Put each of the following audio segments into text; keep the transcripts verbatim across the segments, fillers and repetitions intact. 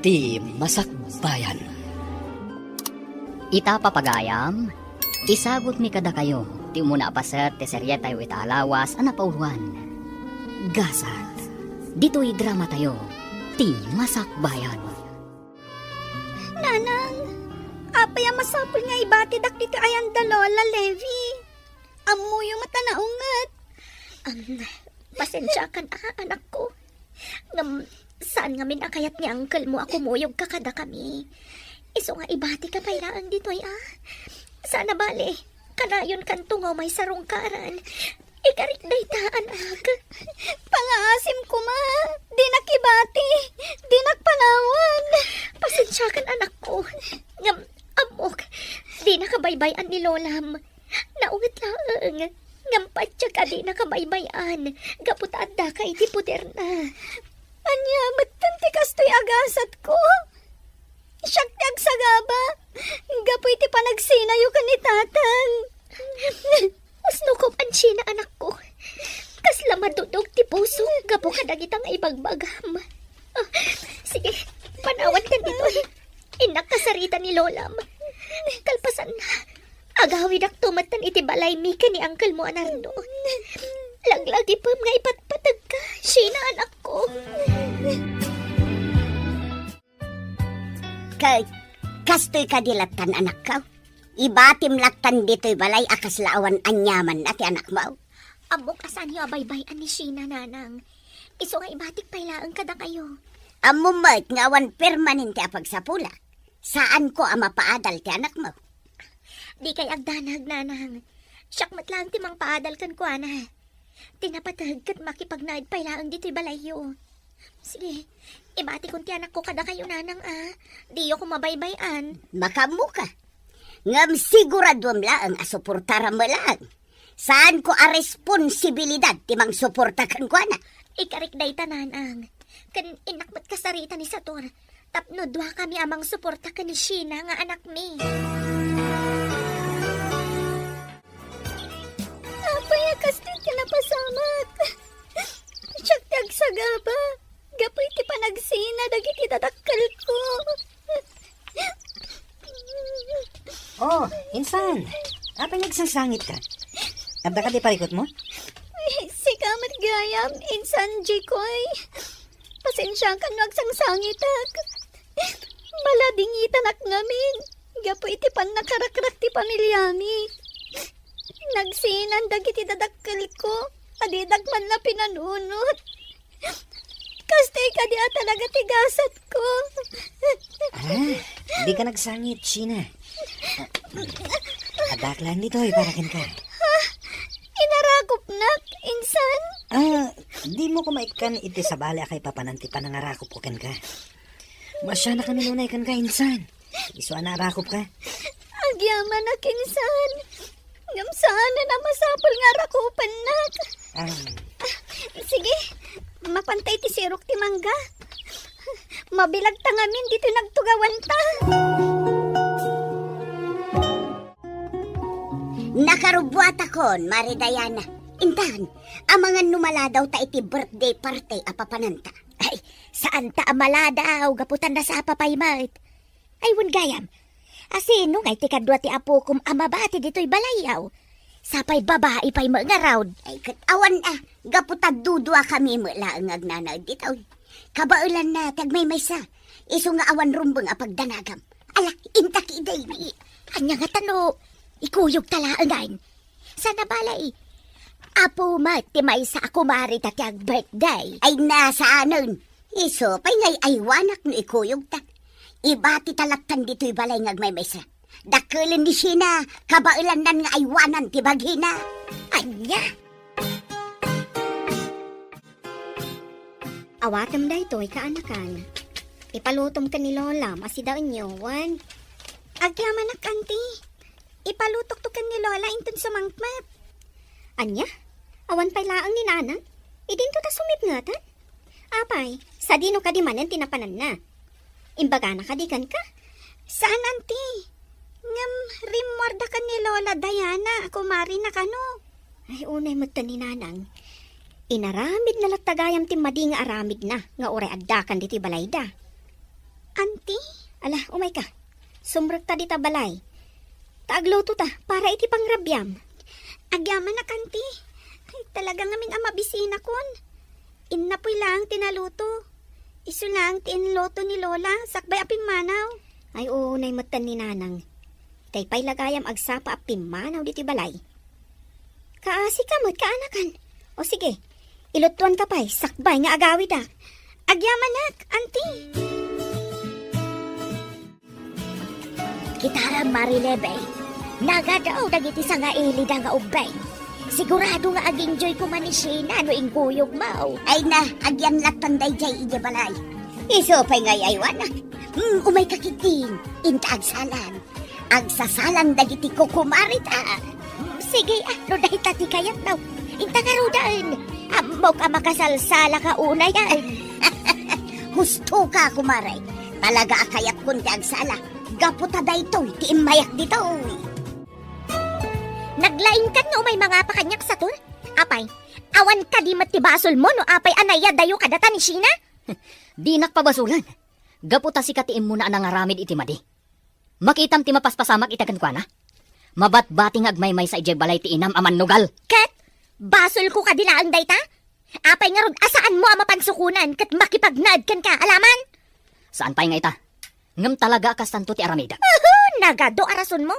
Ti Masakbayan. Ita, papagayam, isagutmi kadakayo ti umuna a paset ti serietayo ita a lawas a napauloan. Gasat, ditoy dramatayo, Ti Masakbayan. Nanang, apay a masapul nga ibatidak ditoy ayan da Lola Levi? Ammoyo met a naunget. Am, pasensiakan a, anakko. Ngem, saan ngamin a kayat ni uncle mo a kumuyogka kadakami. Isu nga ibatika pay laeng ditoy a. Saan a bale, kanayonkanto nga umay sarungkaran. Ikarik dayta, anak. Pangaasim koma, dinak ibati, dinak panawan. Pasensiakan, anakko. Ngem, ammok, dinaka baybay-an ni lolam. Naunget laeng, ngem patiek a dinaka baybay-an, gapu ta addaka iti poderna. Ania metten ti kastoy a gasatko? Siak ti agsagaba, gapu iti panagsinayo ken ni tatang. Usno ko, Anchina, anakko. Kasla madudog ti puso gapu kadagita nga ibagbagam. Ah, sige, panawankan ditoy. Innak kasarita ni lolam. Kalpasanna, agawidakto metten iti balaymi ken ni uncle mo a Nardo. Laglagipem nga ipatpategka, Sheena, anakko. Ket kastoy kadi lattan, anakko? Ibatim lattan ditoy balay a kasla awan aniamanna ti anakmo? Ammok a saanyo a baybay-an ni Sheena, nanang. Isu nga ibatik pay laeng kadakayo. Ammom met nga awan permanente a pagsapulak. Saanko a mapaadal ti anakmo. Dikay agdanag, nanang. Siak met laeng ti mangpaadal kenkuana. Ti napateg ket makipagnaed pay laeng ditoy balayyo. Sige, ibatikon ti anakko kadakayo, nanang, a. Diyo ko mabaybay-an. Makaammoka. Ngem siguraduem laeng a suportaram met laeng. Saanko a responsibilidad ti mangsuporta kenkuana. Ikarik dayta, nanang. Ken innak met kasarita ni Sator. Tapno duakami a mangsuporta ken ni Sheena nga anakmi. Apay a kastoy ti napasamak? Siak ti agsagaba gapu iti panagsina dagiti dadakkelko. Oh, insan, apay nga agsangsangitka? Adda kadi parikutmo? Sika met gayam, insan Jikoy. Pasensiakan no agsangsangitak. Maladingitanak ngamin gapu iti pannakarakrak ti pamiliami. Nagsinan dagiti dadakkelko a didak man la pinanunot. Kastoy kadi a talaga ti gasatko. Ah, dika nagsangit, Sheena. Addak laeng ditoy para kenka. Ha? Inarakopnak, insan? Ah, dimo koma ikkan iti sabali a kaipapanan ti panangarakopko kenka. Masianakami nunay kenka, insan. Isu a naarakopka. Agyamanak, insan. Ngem saanen a masapul nga arakupennak. Ah. Sige, mapanta iti sirok ti mangga. Mabilagta ngamin ditoy nagtugawanta. Nakarubbuatakon, Mari Diana. Intan, amangan no maladaw ta iti birthday party a papananta. Ay, saan ta a maladaw, gapu ta nasapa pay met. Ay, wen gayam, asino ngay ti kadua ti apokom a mabati ditoy balayyo? Sapay babai pay met ngarud. Ay, ket awan a, gapu ta duduakami met laeng nga agnanaed ditoy. Kabaelanna ti agmaymaysa, isu nga awan rumbeng a pagdanagam. Ala, intak idaymi. Ania ngata no ikuyogta laengen? Saan a bale, apo met ti maysa a kumarita ti ag-birthday. Ay, saanen. Isu pay nga ay-aywanak no ikuyogta. Ibatita lattan ditoy balay nga agmaymaysa. Dakkelen ni Sheena, kabaelannan nga aywanan ti bagina. Ania? Awatem daytoy, kaanakan. Ipalutom ken ni Lolam a sidaenyo, wen? Agyamanak, Auntie. Ipalutokto ken ni Lola inton sumangpet. Ania? Awan pay laeng ni Nanang? Idinto ta sumipngatan? Apay, sadino kadi manen ti napananna? Imbagana kadi kenka? Saan, Auntie. Ngem rimmuarda ken ni Lola Diana a kumarina kano. Ay, unay metten ni Nanang. Inaramidna latta gayam ti madi nga aramidna nga uray addakan ditoy balayda. Auntie? Ala, umayka. Sumrekta dita balay. Ta agluto ta para iti pangrabiam. Agyamanak, Auntie. Ay, talaga ngamin a mabisinakon. Innapoy laeng ti naluto. Isu laeng ti inluto ni Lola, sakbay a pimmanaw. Ay, unay metten ni Nanang. Itay pay la gayam agsapa a pimmanaw ditoy balay. Kaasi ka met, kaanakan. O sige, ilutuan ka pay, sakbay nga agawidak. Agyamanak, Auntie. Kitaram, Marilebe, nagadaw dagiti sangailida nga ubbing. Sigurado nga ag-enjoy koma ni Sheena no inkuyogmo. Ay na, agyan lattan daydiay idiay balay. Isu pay nga ay-aywanak. Hmm, umayka ketdin, inta agsalan. Agsasalan dagiti kukumarita. Hmm, sige, ah, no dayta ti kayatmo. Inta ngaruden. Ammok a makasalsalaka unayen. Hustoka, kumare. Talaga a kayatkon ti agsala. Gapu ta daytoy ti immayak ditoy. Naglaingkan nga umay mangapa kaniak saton? Apay, awan kadi met ti basolmo no apay a naiyadayo kadata ni Sheena? Dinak pabasolen. Gapu ta sika ti immuna a nangaramid iti madi. Makitam ti mapaspasamak ita kenkuana. Mabatbati nga agmaymaysa idiay balay ti inam a mannugal. Ket basolko kadi laeng dayta? Apay ngarud a saanmo a mapansukonan ket makipagnaed kenka, alaman? Saan pay nga ita. Ngem talaga a kastanto ti aramidek. Uhu, nagadu a rasonmo.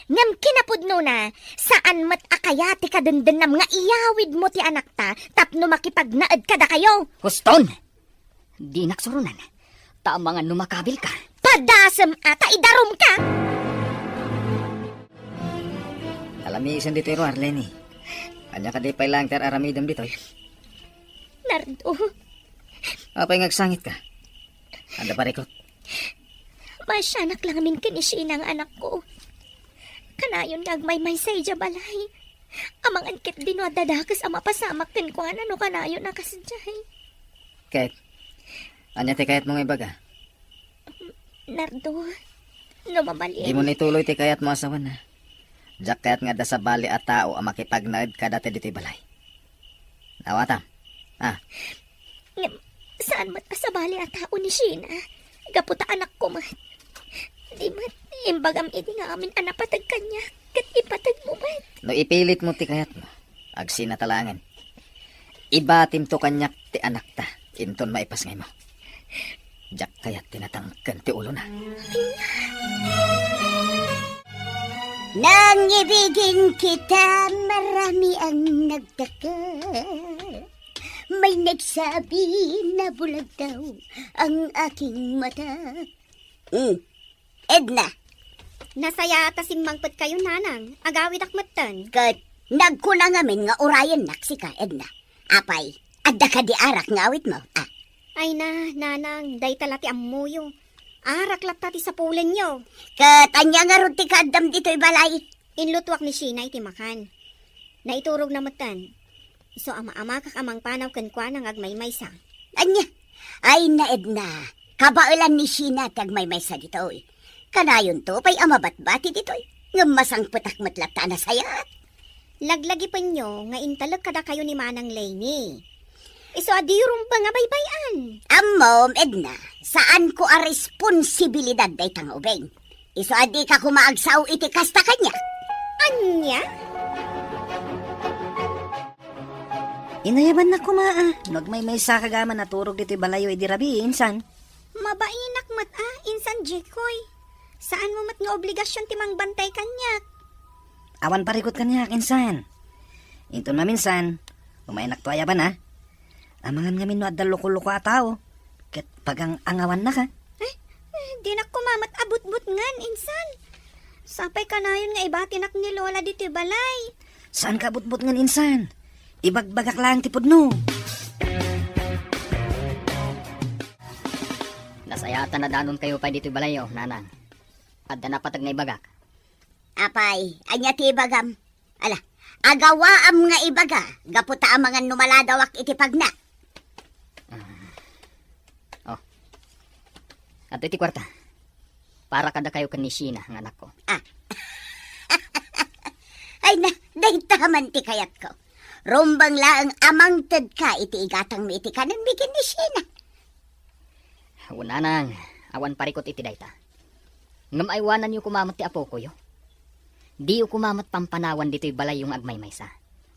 Ngem kinapudnona, saan met a kayat ti kadendennam nga iyawidmo ti anakta tapno makipagnaed kadakayo. Huston! Dinak suronan. Ta amangan no makabilka. Padasem a ta idarumka! Alamisen ditoy ruar, Lenny. Ania kadi pay laeng ti ar-aramidem ditoy? Nardo. Apay nga agsangitka? Adda parikut? Maasianak la ngamin ken ni Sheena nga anakko. Kanayon nga agmaymaysa idiay balay. Amangan ketdi no adda dakes a mapasamak kenkuana no kanayon a kasdiay. Ket, ania ti kayatmo nga ibaga? Nardo, no mabalin. Dimo na ituloy ti kayatmo a sawen, ha? Diak kayat nga adda sabali a tao a makipagnaed kadata ditoy balay. Awatam. Ah. Ngem, saan met a sabali a tao ni Sheena? Gapu ta anakko met. Di met, imbagam idi nga amin a napateg kaniak, ket ipateg mo met. No ipilitmo ti kayatmo, agsinata laengen. Ibatimto kaniak ti anakta, inton maipasngaymo. Diak kayat ti natangken ti ulona. Nangibigin kita, marami ang nagtaka. May nagsabi na bulag daw ang aking mata. Hmm. Edna. Nasaya ta simmangpet kayo, Nanang. Agawidak metten. Ket nagkuna ngamin nga urayennak sika, Edna. Apay, adda kadi arak nga awitmo? Ah. Ay na, Nanang, dayta la ti ammoyo. Arak latta ti sapulenyo. Ket ania ngarud ti kaaddam ditoy balay? Inlutuak ni Sheena iti makan. Naiturogna metten. Isu a maamakak a mangpanaw kenkuana nga agmaymaysa. Ania? Ay na, Edna, kabaelan ni Sheena ti agmaymaysa ditoy. Kanayonto pay a mabatbati ditoy, ngem masangpetak met latta a nasayaat. Laglagipenyo nga intalek kadakayo ni Manang Lenny. Isu a diyo rumbeng a baybay-an. Ammom, Edna, saanko a responsibilidad dayta nga ubing. Isu a dika koma agsao iti kasta kaniak. Ania? Inayabannak koma a no agmaymaysa ka gama naturog ditoy balayo idi rabii, insan. Mabainak met a, insan Jikoy. Saanmo met nga obligasion ti mangbantay kaniak. Awan parikut kaniak, insan. Inton maminsan, umayanak to ayaban a. Amangan ngamin no adda loko-loko a tao, ket pagang-angawannaka. Eh, eh, dinak koma met a butbutngen, insan. Sapay kanayon nga ibatinak ni Lola ditoy balay. Saanka a butbutngen, insan. Ibagbagak laeng ti pudno. Nasayaat a nadanonkayo pay ditoy balayo, Nanang. Adda napateg nga ibagak. Apay, ania ti ibagam? Ala, agawaam nga ibaga, gapu ta amangan no maladawak iti pagna. Ah. Oh. Adtoy ti kuarta. Para kadakayo ken ni Sheena nga anakko. Ah. Ay na, dayta man ti kayatko. Rumbeng laeng a mangtedka iti igatangmi iti kanenmi ken ni Sheena. Wen, Nanang, Awan parikut iti dayta. Ngem aywananyo koma met ti apokoyo. Diyo koma met pampanawan ditoy balayyo nga agmaymaysa.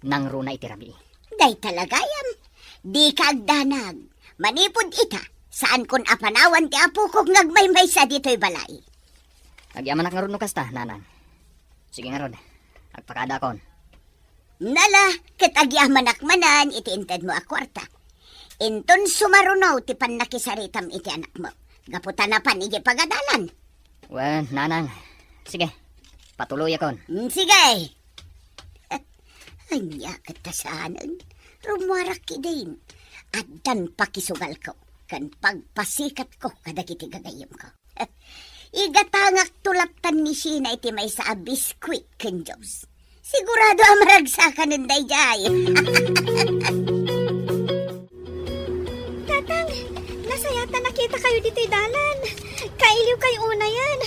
Nangruna iti rabii. Dayta la gayam. Dika agdanag. Manipud ita, saankon a panawan ti apokok nga agmaymaysa ditoy balay. Agyamanak ngarud no kasta, nanang. Sige ngarud, agpakadaakon. Nala, ket agyamanak manen iti intedmo a kuarta. Inton sumaruno ti pannakisaritam iti anakmo, gapu ta napan idiay pagadalan. Wen, nanang. Sige, patuloyakon. Mm, sige. Ania ket ta saanen? Rummuarak idin. Addan pakisugalko ken pagpasikatko kadagiti gagayyemko. Igatangakto lattan ni Sheena iti maysa a biskuit ken juice. Sigurado a maragsakanen daydiay. Tatang, nasayaat a nakitakayo ditoy dalan. Kailiwkayo unayen.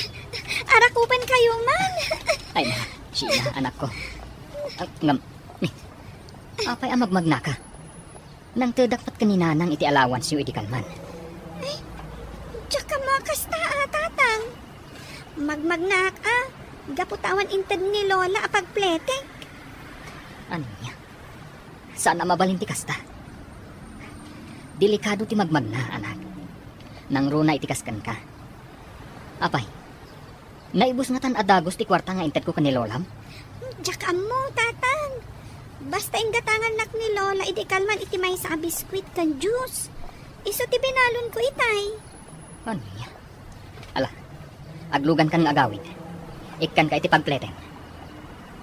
Arakupankayo man. Ay na, Sheena, anakko. Ah, ngem, ni, apay a magmagnaka? Nangtedak met ken ni Nanang iti allowanceyo idi kalman. Ay, diak ammo a kasta a, Tatang. Magmagnaak a, gapu ta awan inted ni Lola a pagpletek. Ania? Saan a mabalin ti kasta? Delikado ti magmagna, anak. Nangruna iti kas kenka. Apay, naibus ngatan a dagus ti kuarta nga intedko ken ni Lolam? Diak ammo, Tatang. Basta inggatangannak ni Lola idi kalman iti maysa a biskuit ken juice. Isu ti binalonko itay. Ania? Ala, aglugankan nga agawid. Ikkanka iti pagpletem.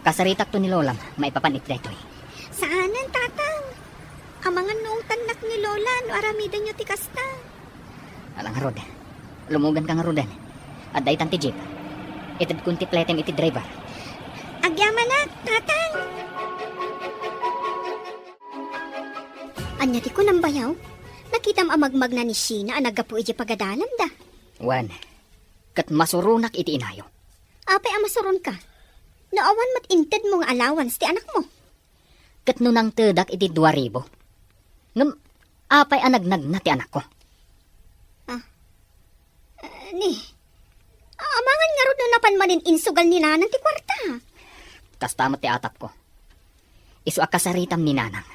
Kasaritakto ni Lolam maipapan iti daytoy. Saanen, Tatang. Amangan no ungtannak ni Lola no aramidenyo ti kasta. Ala ngarud, lumuganka ngaruden. Adda itan ti jeep. Itedkon ti pletem iti driver. Agyamanak, Tatang! Ania ti kunam, bayaw? Nakitam a magmagna ni Sheena a naggapu idiay pagadalanda? Wen, ket masuronak iti inayo. Apay a masuronka? No awan met intedmo nga allowance ti anakmo? Ket no nangtedak iti dua ribu? Ngem apay a nagnagna ti anakko? Ah. Eh, ni, amangan ngarud no napan manen insugal ni Nanang ti kuarta. Kasta met ti atapko. Isu a kasaritam ni Nanang.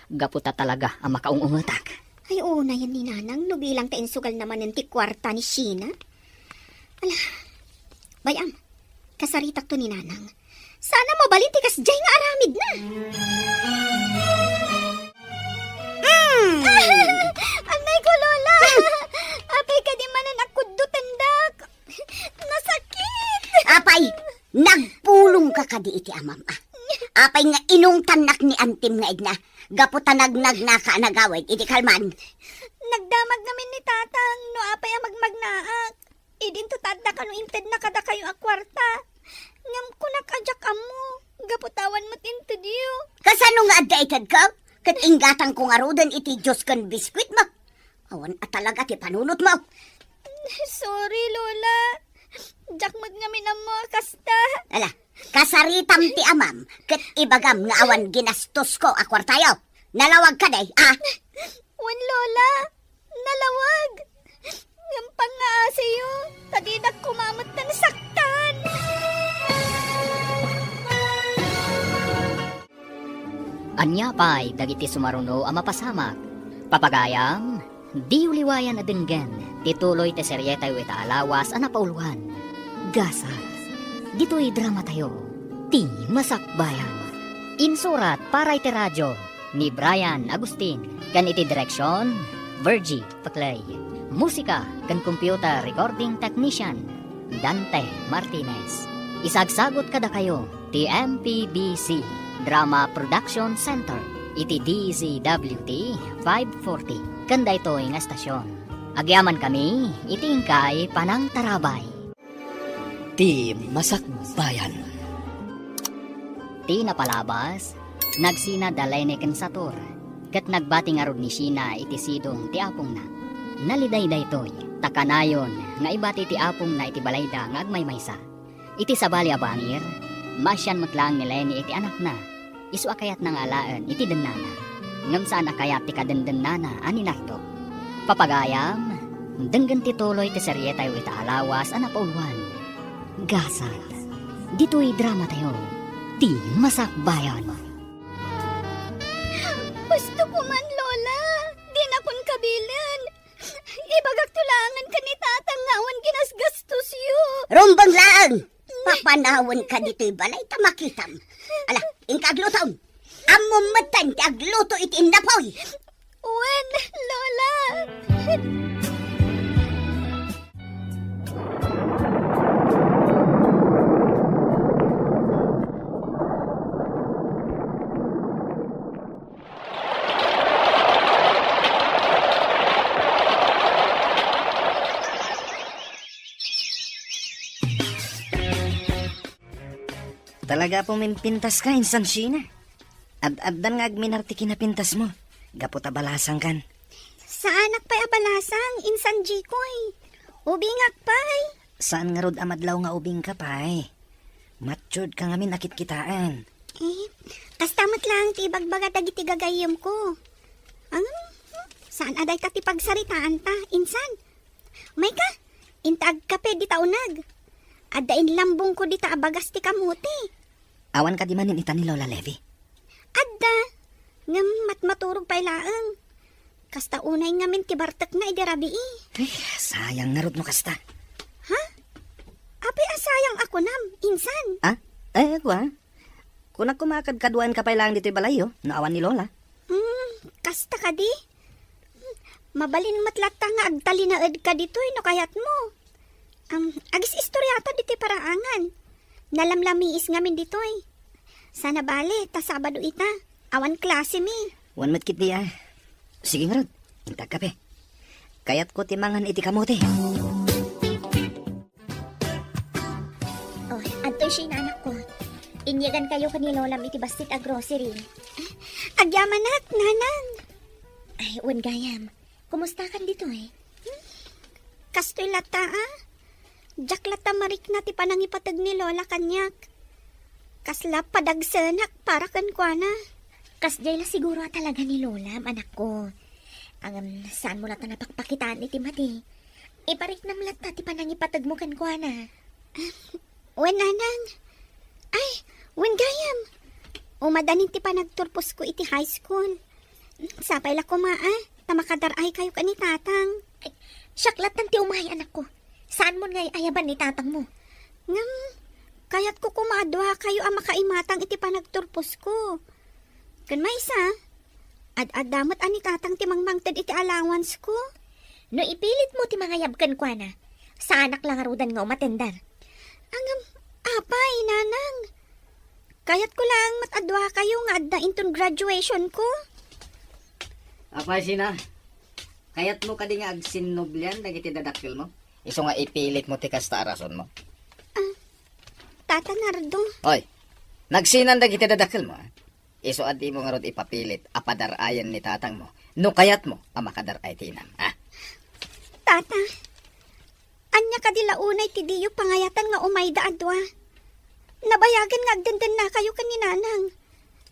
Gapu ta talaga a makaung-ungetak. Ay, unayen ni Nanang no bilang ta insugalna manen ti kuarta ni Sheena. Ala, bay-am, kasaritakto ni Nanang. Saan a mabalin ti kasdiay nga aramidna. Mm. Anay ko, Lola! Apay kadi manen a kuddotendak? Nasakit! Apay, nagpulongka kadi iti amam, a? Apay nga inungtannak ni antim nga idna, gapu ta nagnagnaka a nagawid iti kalman? Nagdamag ngamin ni Tatang no apay a magmagnaak. Idinto ta adda kano intedna kadakayo a kuarta. Ngem kunak a diak ammo, gapu ta awan met intedyo. Kasano nga adda itedko? Ket inggatangko ngaruden iti juice ken biskuitmo. Awan a talaga ti panunotmo. Sorry, Lola. Diak met ngamin ammo a kasta. Ala, kasaritam ti amam, ket ibagam nga awan ginastosko a kuartayo. Nalawagka, day, a? Wen, Lola. Nalawag. Ngem pangngaasiyo, ta didak koma metten saktan. Ania pay dagiti sumaruno a mapasamak? Papagayam, diyo liwayan a denggen ti tuloy ti serietayo ita a lawas a napauluan, Gasat. Ditoy dramatayo, Ti Masakbayan. Insurat para iti radio ni Brian Agustin, ken iti direksion, Virgie Paclay. Musika ken computer recording technician, Dante Martinez. Isagsagut kadakayo ti M P B C Drama Production Center iti D Z W T five forty ken daytoy nga estasion. Agyamankami iti inkay panangtarabay. Ti Masakbayan. Ti napalabas, nagsina da Lene ken Sator, ket nagbati ngarud ni Sheena iti sidong ti apongna. Naliday daytoy, ta kanayon nga ibati ti apongna iti balayda nga agmaymaysa. Iti sabali a bangir, maasian met laeng ni Lene iti anakna. Isu a kayatna nga alaen iti dennana, ngem saan a kayat ti kadendennana a ni Nardo. Papagayam, Denggen ti tuloy ti serietayo ita a lawas a napauluan, Gasat. Ditoy dramatayo, ti Masakbayan. Gusto ko man, Lola. Dinakon kabilen. Ibagak to laengen ken ni Tatang nga awan ginasgastos yo. Rumbeng laeng! Papanawen ka ditoy balay ta makitam. Ala, inka aglutom. Ammom metten ti agluto iti innapoy. Wen, Lola. Talaga pumimpintas ka, Insan Sheena. Ad-addan nga agminar ti kinapintas mo. Gapu ta balasang kan. Saanak pay a balasang, Insan Jikoy. Ubingak pay. Saan ngarud a madlaw nga ubing ka pay? Matured ka ngamin a kitkitaen. Eh, kasta met laeng ti ibagbaga dagiti gagayyemko. Ang, saan a dayta ti pagsaritaanta, Insan? Mayka, inta agkape dita uneg. Adda inlambongko dita a bagas ti kamote. Awan kadi manen ita ni Lola Levy? Adda, ngem matmaturog pay laeng. Kasta unay ngamin ti bartekna idi rabii. Ay, sayang ngarud no kasta. Ha? Apay a sayang a kunam, Insan? Ah? Eh, kua? Kunak koma a kadkaduaenka pay laeng ditoy balayyo, no awan ni Lola. Hmm, kasta kadi? Mabalin met latta nga agtalinaedka ditoy no kayatmo. Am, agis-istoriata ditoy paraangan. Nalamlamiis ngamin ditoy. Sana bale, ta Sabado ita. Awan klase mi. Wen met ketdi a. Sige ngarud, inta agkape. Kayatko ti mangan iti kamote. Oh, adtoy Sheena, anakko. Inyegankayo ken ni Lolam iti bassit a grocery. Agyamanak, Nanang. Ay, wen gayam. Kumustakan ditoy? Kastoy latta, a. Diak latta marikna ti panangipateg ni Lola kaniak. Kasla padagsenak para kenkuana. Kasdiay la siguro a talaga ni Lolam, anakko. Ngem, saanmo latta napakpakitaan iti madi. Ipariknam latta ti panangipategmo kenkuana. Wen, Nanang. Ay, wen gayam. Umadanin ti panagturposko iti high school. Sapay la koma, a, ta makadar-aykayo ken ni Tatang. Ay, siak lattan ti umay, anakko. Saanmon nga ay-ayaban ni Tatangmo? Ngem, kayatko koma a duakayo a makaimatang iti panagturposko. Ken maysa, ad-adda met a ni Tatang ti mangmangted iti allowance ko. No ipilitmo ti mangayab kenkuana, saanak la ngaruden nga umatender. Ngem, apay, Nanang? Kayatko laeng met a duakayo nga adda inton graduation ko. Apay, Sheena, kayatmo kadi nga agsinnublian dagiti dadakkelmo? Isu nga ipilitmo ti kasta a rasonmo? Ah, Tata Nardo. Oy, nagsinan dagiti dadakkelmo, a? Isu a dimo ngarud ipapilit a padar-ayen ni tatangmo no kayatmo a makadar-ay ti inam, a? Tata, ania kadi la unay ti diyo pangayatan nga umayda a dua? Nabayagen nga agdendennakayo ken ni Nanang.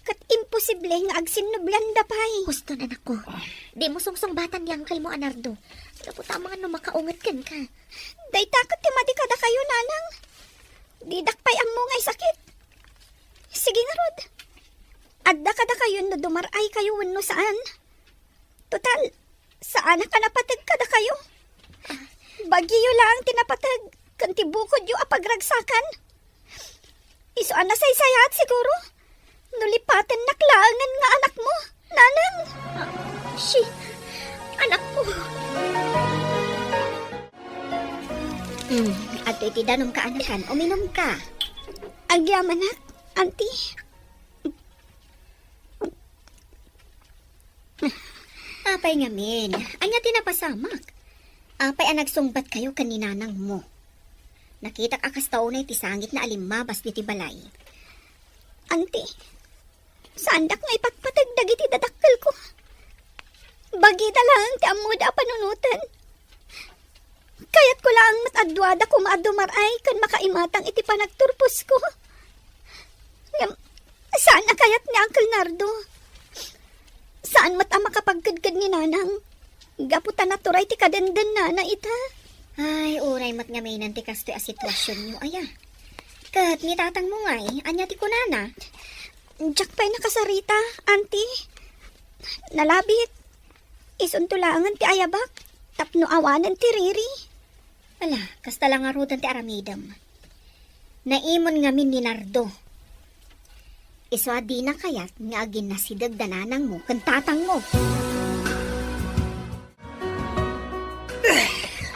Ket imposible nga agsinnublianda pay. Huston, anakko. Dimo sungsungbatan ni angkelmo a Nardo. Gapu ta amangan no makaunget kenka. Dayta ket ti madi kadakayo, Nanang. Didak pay ammo nga isakit. Sige ngarud. Adda kadakayo no dumar-aykayo wenno saan. Total, saanak a napateg kadakayo. Bagyo laeng ti napateg ken ti bukodyo a pagragsakan. Isu a nasaysayaat siguro no lipatennak laengen nga anakmo, Nanang. Ah, si anakko. Hmm, adtoy ti danumka, anakan. Uminumka. Agyamanak, Auntie. Apay ngamin, ania ti napasamak? Apay a nagsungbatkayo ken ni nanangmo? Nakitak a kasta unay ti sangitna a limmabas ditoy balay. Auntie, saandak nga ipatpateg dagiti dadakkelko. Bagida laeng ti ammoda a panunoten. Kayatko laeng met a duada koma a dumar-ay ken makaimatang iti panagturposko. Ngem, saan a kayat ni Uncle Nardo. Saan met a makapagkedked ni Nanang. Gapu ta naturay ti kadendennana ita. Ay, uray met ngamin ti kastoy a situasionyo, aya. Ket ni tatangmo ngay, ania ti kunana? Diak pay nakasarita, Auntie. Nalabit. Isunto laengen ti ayabak tapno awanen ti riri. Ala, kasta la ngaruden ti aramidem. Naimon ngamin ni Nardo. Isu a dina kayat nga aginnasideg da nanangmo ken tatangmo.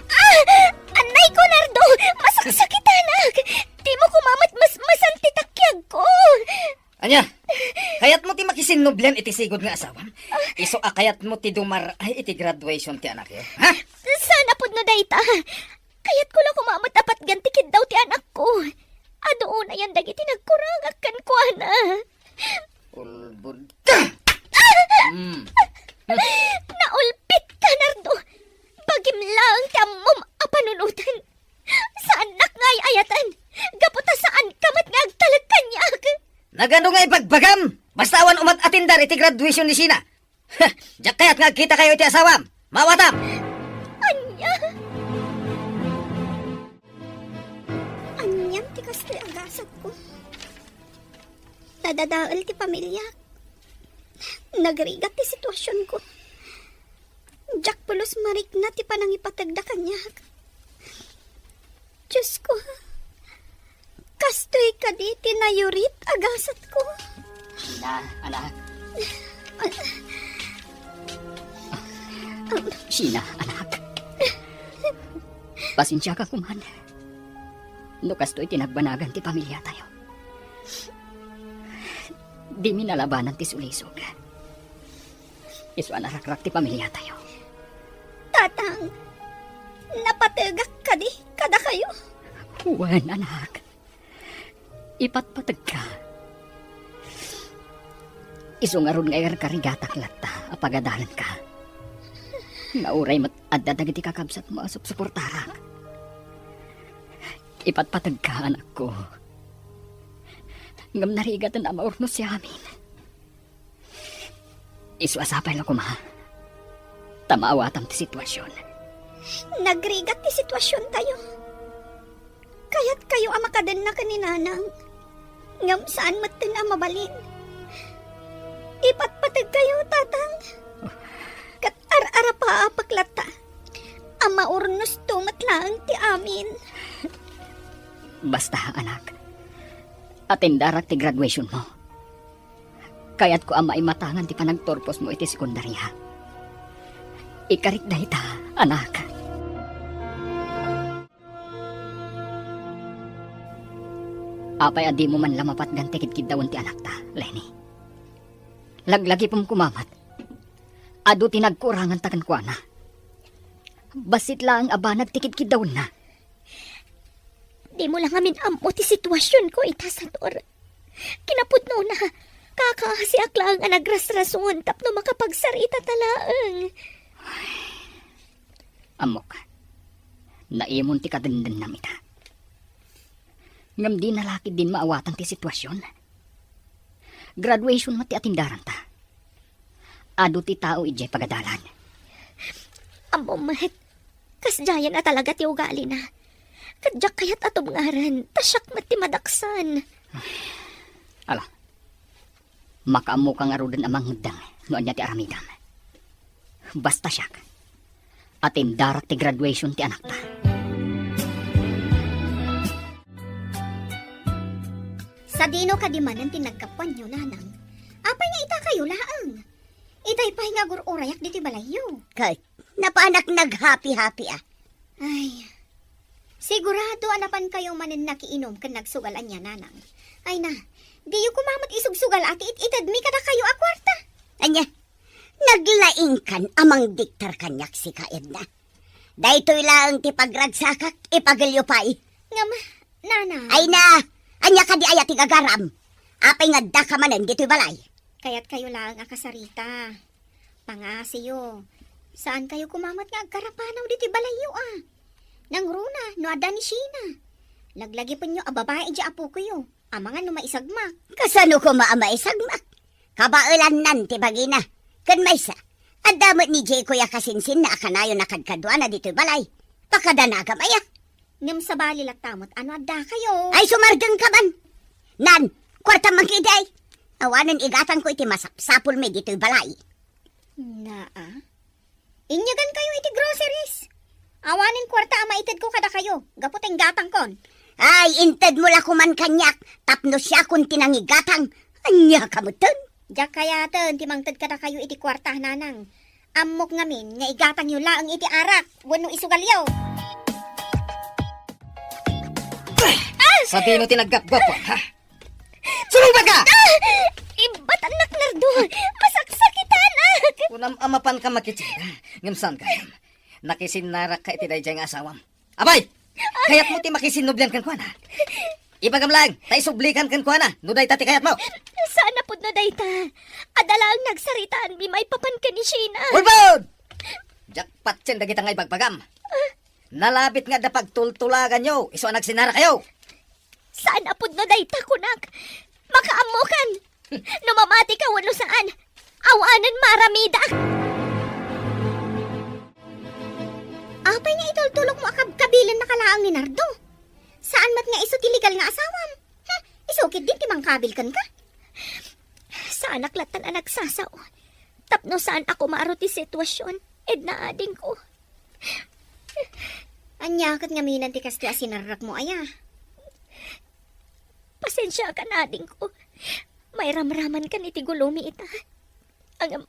Ah! Annay ko, Nardo! Masaksakitanak! Dimo koma met masmasan ti takiagko! Ania? Kayatmo ti makisinnublian iti sigud nga asawam? Isu a kayatmo ti dumar-ay iti graduation ti anakyo? Ha? Saan a pudno dayta? Kayatko la koma met a patgan ti kiddaw ti anakko. Adu unayen dagiti nagkurangak kenkuana. Ulbod ka! Ah! Hmm. Naulpit ka, Nardo! Bagim laeng ti ammom a panunoten. Saannak nga ay-ayaten, gapu ta saanka met nga agtalek kaniak. Nagano nga ibagbagam? Basta awan umat-atindar iti graduation ni Sheena. Diak kayat nga agkitakayo iti asawam. Maawatam! Ania? Aniam ti kastoy a gasatko? Nadadael ti pamiliak. Nagrigat ti situasionko. Diak pulos marikna ti panangipategda kaniak. Diosko, kastoy kadi ti nayurit a gasatko? Sheena, anak. Sheena, anak. Pasensiaka koman no kastoy ti nagbanagan ti pamiliatayo. Dimi nalabanan ti sulisog. Isu a narakrak ti pamiliatayo. Tatang, napategak kadi kadakayo? Wen, anak. Ipatpategka. Isu ngarud nga irkarigatak latta a pagadalanka. Nga uray met adda dagiti kakabsatmo a supsuportarak. Ipatpategka, anakko. Ngem narigaten a maurnos ti amin. Isu a sapay la koma ta maawatam ti situasion. Nagrigat ti situasiontayo. Kayatkayo a makadenna ken ni Nanang, ngem saan metten a mabalin. Ipatpategkayo, Tatang. Ket ar-arapaapek latta a maurnosto met laeng ti amin. Basta, anak, atendarak ti graduationmo. Kayatko a maimatangan ti panagturposmo iti sekundaria. Ikarik dayta, anak. Apay a dimo man la mapatgan ti kidkiddawen ti anakta, Lenny? Laglagipem koma met. Adu ti nagkuranganta kenkuana. Bassit laeng a banag ti kidkiddawenna. Dimo la ngamin ammo ti situasionko ita, Sator. Kinapudnona, kakaasiak laeng a nagrasrason tapno makapagsarita ta laeng. Ammok, naimon ti kadendennam ita. Ngem dina la ketdin maawatan ti situasion. Graduation met ti atendaranta. Adu ti tao idiay pagadalan. Ammom met, kasdiayen a talaga ti ugalina. Ket diak kayat a tubngaren, ta siak met ti madaksan. Ala, makaammoka ngaruden a mangeddeng no ania ti aramidem. Basta siak, atendarak ti graduation ti anakta. Sadino kadi manen ti naggapuanyo, Nanang? Apay nga itakayo laeng? Itay pay nga agur-urayak ditoy balayyo. Kay, napanak naghapi-hapi a. Ay, sigurado a napankayo manen nakiinom ken nagsugal ania, Nanang. Ay na, diyo koma met isugsugal a ti it-itedmi kadakayo a kuarta. Ania? Naglaingkan a mangdiktar kaniak sika, Edna. Daytoy laeng ti pagragsakak, ipagelyo pay. Ngem, Nanang. Ay na, ania kadi aya ti gagaram? Apay nga addaka manen ditoy balay? Kayatkayo laeng a kasarita. Pangaasiyo. Saankayo koma met nga agkarapanaw ditoy balayyo a. Nangruna, no adda ni Sheena. Laglagipenyo a babai idiay apokoyo. Amangan no maisagmak. Kasano koma a maisagmak? Kabaelannan ti bagina. Ken maysa, Adda met ni Jeko a kasinsinna a kanayon a kadkaduana ditoy balay. Pakadanagam aya. Ngem sabali latta met, ano adda kayo? Ay, sumardeng ka man. Nan, kuarta man kidi ay. Awanen igatangko iti masapsapulmi ditoy balay. Naa. Inyagan kayo iti groceries. Awanen kuarta a maitedko kadakayo, gapu ta inggatangkon. Ay, intedmo la koman kaniak, tapno siakon ti nangigatang. Ania ka metten? Diak kayaten ti mangted kadakayo iti kuarta, nanang. Ammok ngamin nga igatangyo laeng iti arak wenno isugalyo. Sadino ti naggapgap, ha? Sumungbat ka! Ah! Ibatannak, Nardo! Masaksakitanak! Kunam a mapanka makitsida, ngem saan gayam. Nakisinnarakka iti daydiay nga asawam. Apay! Kayatmo ti makisinnublian kenkuana? Ibagam laeng, ta isublikan kenkuana, no dayta ti kayatmo. Saan a pudno dayta. Adda laeng nagsaritaanmi maipapan ken ni Sheena. Ulbod! Diak patien dagita nga ibagbagam. Nalabit nga adda pagtultulaganyo, isu a nagsinnarakayo. Saan a pudno dayta, kunak. Makaammokan. No mamatika wenno saan, awanen maaramidak. Apay nga itultulokmo a kabkabilennaka laeng ni Nardo? Saan met nga isu ti legal nga asawam? Hmm, isu ketdin ti mangkabil kenka? Saanak lattan a nagsasao. Tapno saan a kumaro ti sitwasyon, Edna, adingko. Ania ket ngamin ti kastoy a sinarrakmo aya? Pasensiakan, adingko. Mairamramankan iti gulomi ita. Ngem,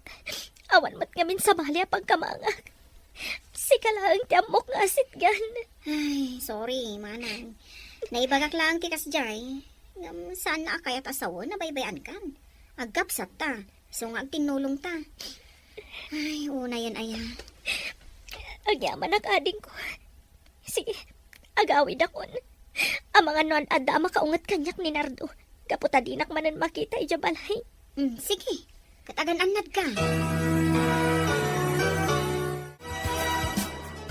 awan met ngamin sabali a pagkamangak. Sika laeng ti ammok nga asitgan. Ay, sorry, manang. Naibagak laeng ti kasdiay. Ngem, saan a kayat a sawen a baybay-ankan. Agkapsatta. Isu nga agtinnulongta. Ay, unayen aya. Agyamanak, adingko. Sige, agawidakon. Amangan no adda a makaunget kaniak ni Nardo, gapu ta dinak manen makita idiay balay. Mm, sige. Ket agan-annadka.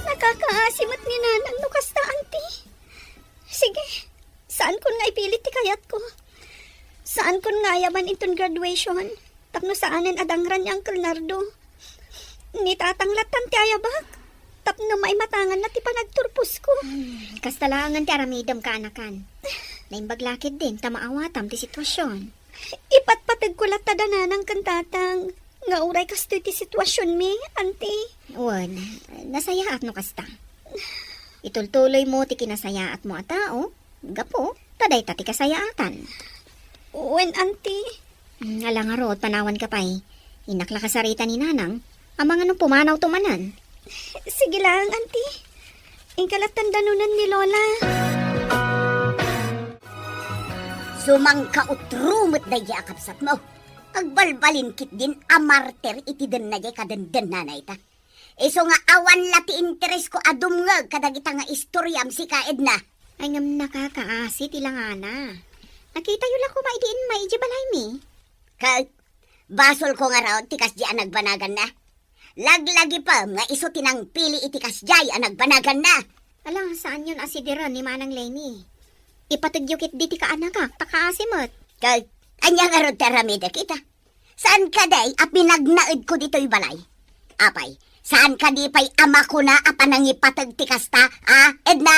Nakakaasi met ni Nanang no kasta, Auntie. Sige, saankon nga ipilit ti kayatko. Saankon nga ayaban inton graduation. Tapno saanen a dangran ni Uncle Nardo. Ni Tatang lattan ti ayabak. Tapno maimatanganna ti panagturposko. Hmm, kasta laengen ti aramidem, kaanakan. Naimbag la ketdin ta maawatam ti sitwasion. Ipatpategko latta da Nanang ken Tatang nga uray kastoy ti sitwasionmi, Auntie. Wen, nasayaat no kasta. Itultuloymo ti kinasayaatmo a tao. Gapu ta dayta ti kasayaatan. Wen, Auntie. Mm, ala ngarud, panawanka pay. Innak la kasarita ni Nanang. Amangan no pumanawto manen. Sige laeng, Auntie. Inka lattan danunen ni Lola. Sumangkautro met daydiay a kabsatmo. Agbalbalin ketdin a martir iti denna diay kadendennana ita. Isu nga awan la ti interesko a dumngeg kadagita nga istoriam sika, Edna. Ay, ngem nakakaasi ti langana. Nakitayo la koma idi immay idiay balaymi. Ket basolko ngarud ti kasdiay a nagbanaganna. Laglagipem nga isu ti nangpili iti kasdiay a nagbanaganna. Ala, saanyon a sideren ni Manang Lenny. Ipategyo ketdi ti kaanakak, ta kaasi met. Ket ania ngarud ti aramidek ita? Saan kadi a pinagnaedko ditoy balay? Apay, saan kadi pay a makuna a panangipateg ti kasta, a, Edna?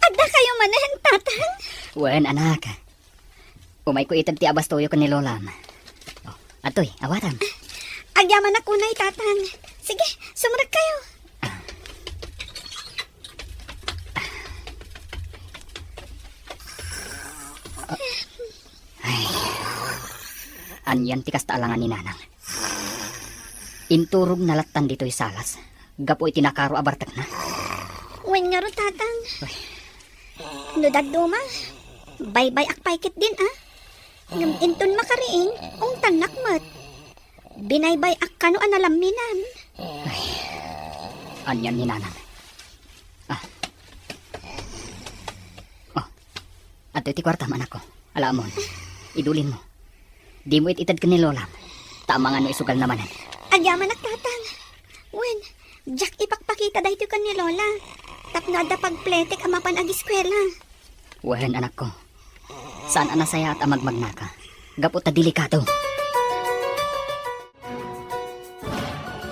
Adda kayo manen, Tatang? Wen, anak. Umayko ited ti abastoyo ken ni Lolam. Oh, adtoy, awatam. Agyamanak unay, Tatang. Sige, sumrek kayo. Ay. Anian ti kasta a langan ni Nanang? Inturogna lattan ditoy salas gapu iti nakaro a bartekna. Wen ngarud, Tatang. Uy. No dadduma, baybay-ak pay ketdin, a? Ngem inton makariing, ungtannak met. Binaybay-ak kano a nalamminan. Ay, anian ni Nanang? Ah. Oh, adtoy ti kuartam, anakko. Ala, ammom. Idulinmo. Dimo it-ited ken ni Lolam. Ta amangan no isugalna manen. Agyamanak, Tatang. Wen, diak ipakpakita daytoy ken ni Lola. Tapno adda pagpletek a mapan agiskuela. Wen, anakko. Saan a nasayaat a magmagnaka. gapu ta delikado.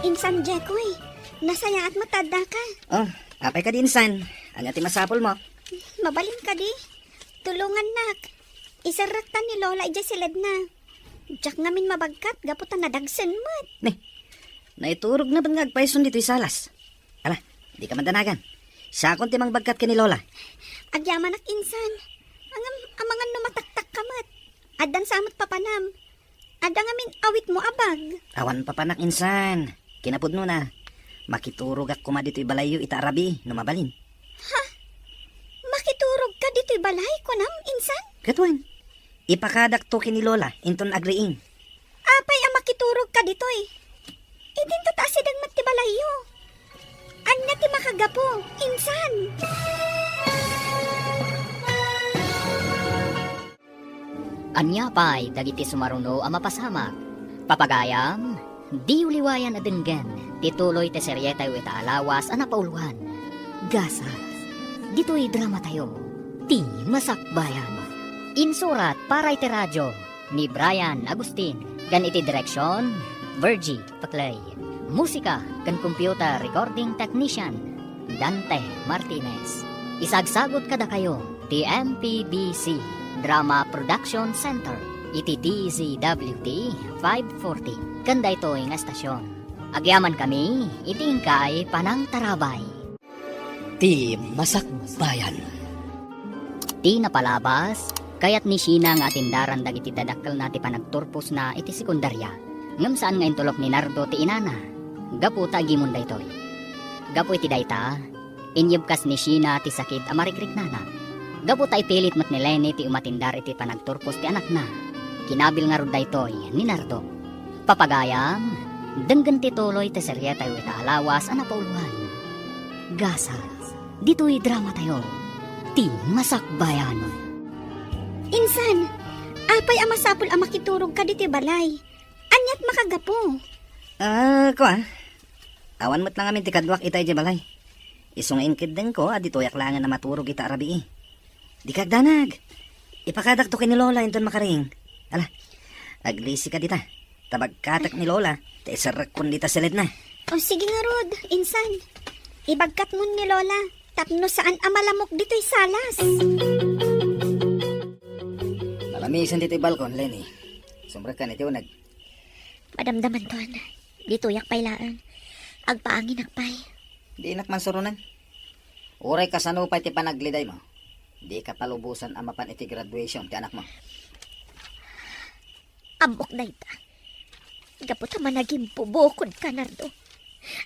Insan Jekoy, nasayaat met ta addaka. Oh, apay kadi, insan? Ania ti masapulmo? Mabalin kadi? Tulongannak. Iserrektan ni Lola idiay siledna. Diak ngamin mabagkat gapu ta nadagsen met. Ne, naiturogna met nga agpayson ditoy salas. Ala, dika man danagan. Siakon ti mangbagkat ken ni Lola. Agyamanak, insan. Ngem, amangan no mataktakka met. Addan sa met papanam. Adda ngamin awitmo a bag. Awan papanak, insan. Kinapudnona, makiturogak koma ditoy balayyo ita a rabii no mabalin. Ha? Makiturogka ditoy balay, kunam, insan? Ket wen, ipakadakto ken ni Lola inton agriing. Apay a makiturogka ditoy? Idinto ta asideg met ti balayyo. Ania ti makagapu, insan? Ania pay dagiti sumaruno a mapasamak? Papagayam, diyo liwayan a denggen ti tuloy ti serietayo ita a lawas a napauluan, Gasat. Ditoy dramatayo, Ti Masakbayan. Insurat para iti radio ni Brian Agustin, ken iti direksion, Virgie Paclay. Musika ken computer recording technician, Dante Martinez. Isagsagut kadakayo ti M P B C Drama Production Center iti D Z W T five forty ken daytoy nga estasion. Agyamankami iti inkay panangtarabay. Ti Masakbayan. Ti napalabas, kayat ni Sheena nga atendaran dagiti dadakkelna ti panagturposna iti sekundaria, ngem saan nga intulok ni Nardo ti inana gapu ta agimon daytoy. Gapu iti dayta, inyebkas ni Sheena ti sakit a marikriknana. Gapu ta ipilit met ni Leni ti umatendar iti panagturpos ti anakna, kinabil ngarud daytoy ni Nardo. Papagayam, denggen ti tuloy ti serietayo ita a lawas a napauluan, Gasat. Ditoy dramatayo, Ti Masakbayan. Insan, apay a masapul a makiturogka ditoy balay? Aniat makagapu? Ah, kua, awan met lang amin ti kaduak ita idiay balay. Isu nga inkeddengko a ditoyak laengen a maturog ita a rabii. Dika agdanag. Ipakadakto ken ni Lola inton makariing. Ala, aglisika dita. Ta bagkatek ni Lola ta iserrekkon dita siledna. O, sige ngarud, insan. Ibagkatmon ni Lola tapno saan a malamok ditoy salas. Nalamisen ditoy balkon, Leni. Sumrekkan iti uneg. Madamdamanton. Ditoyak pay laeng. Agpaanginak pay. Dinak man suronen. Uray kasano pay ti panaglidaymo, dika palubosan a mapan iti graduation ti anakmo. Ammok dayta. Gapu ta managimpo bukodka, Nardo.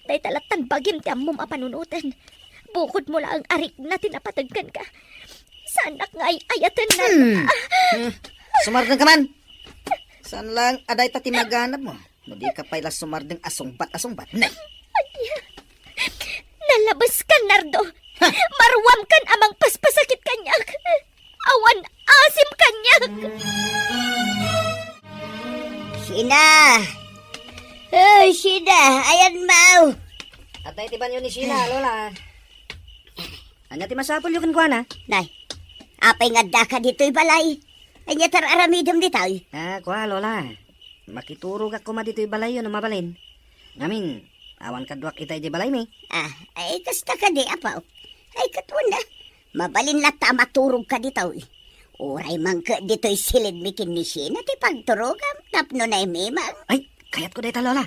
Dayta lattan bagim ti ammom a panunoten. Bukodmo laeng a rikna ti napateg kenka. Saanak nga ay-ayaten, Nardo. Hmm. Ah! Hmm. Sumardeng ka man. Saan lang a dayta ti maganabmo? No di ka pay la sumardeng a sungbat a sungbat. Nay! Ania? Nalabes kan, Nardo. Ha? Maruam kan a mangpaspasakit kaniak. Awan asim kaniak. Sheena! Oy, Sheena! Ayan, Mau! Atay ti banyo ni Sheena, Lola. Ania ti masapulyo kenkuana? Nay, apay nga addaka ditoy balay? Ania ti ar-aramidem ditoy? Ah, kua, Lola. Makiturogak koma ditoy balayyo no mabalin. Ngamin, awan kaduak ita idiay balaymi. Ah, ay, kasta kadi, apo. Ay, ket wen a. Mabalin latta a maturogka ditoy. Uray mangked ditoy siledmi ken ni Sheena ti pagturogam tapno naimimang. Ay, kayatko dayta, Lola.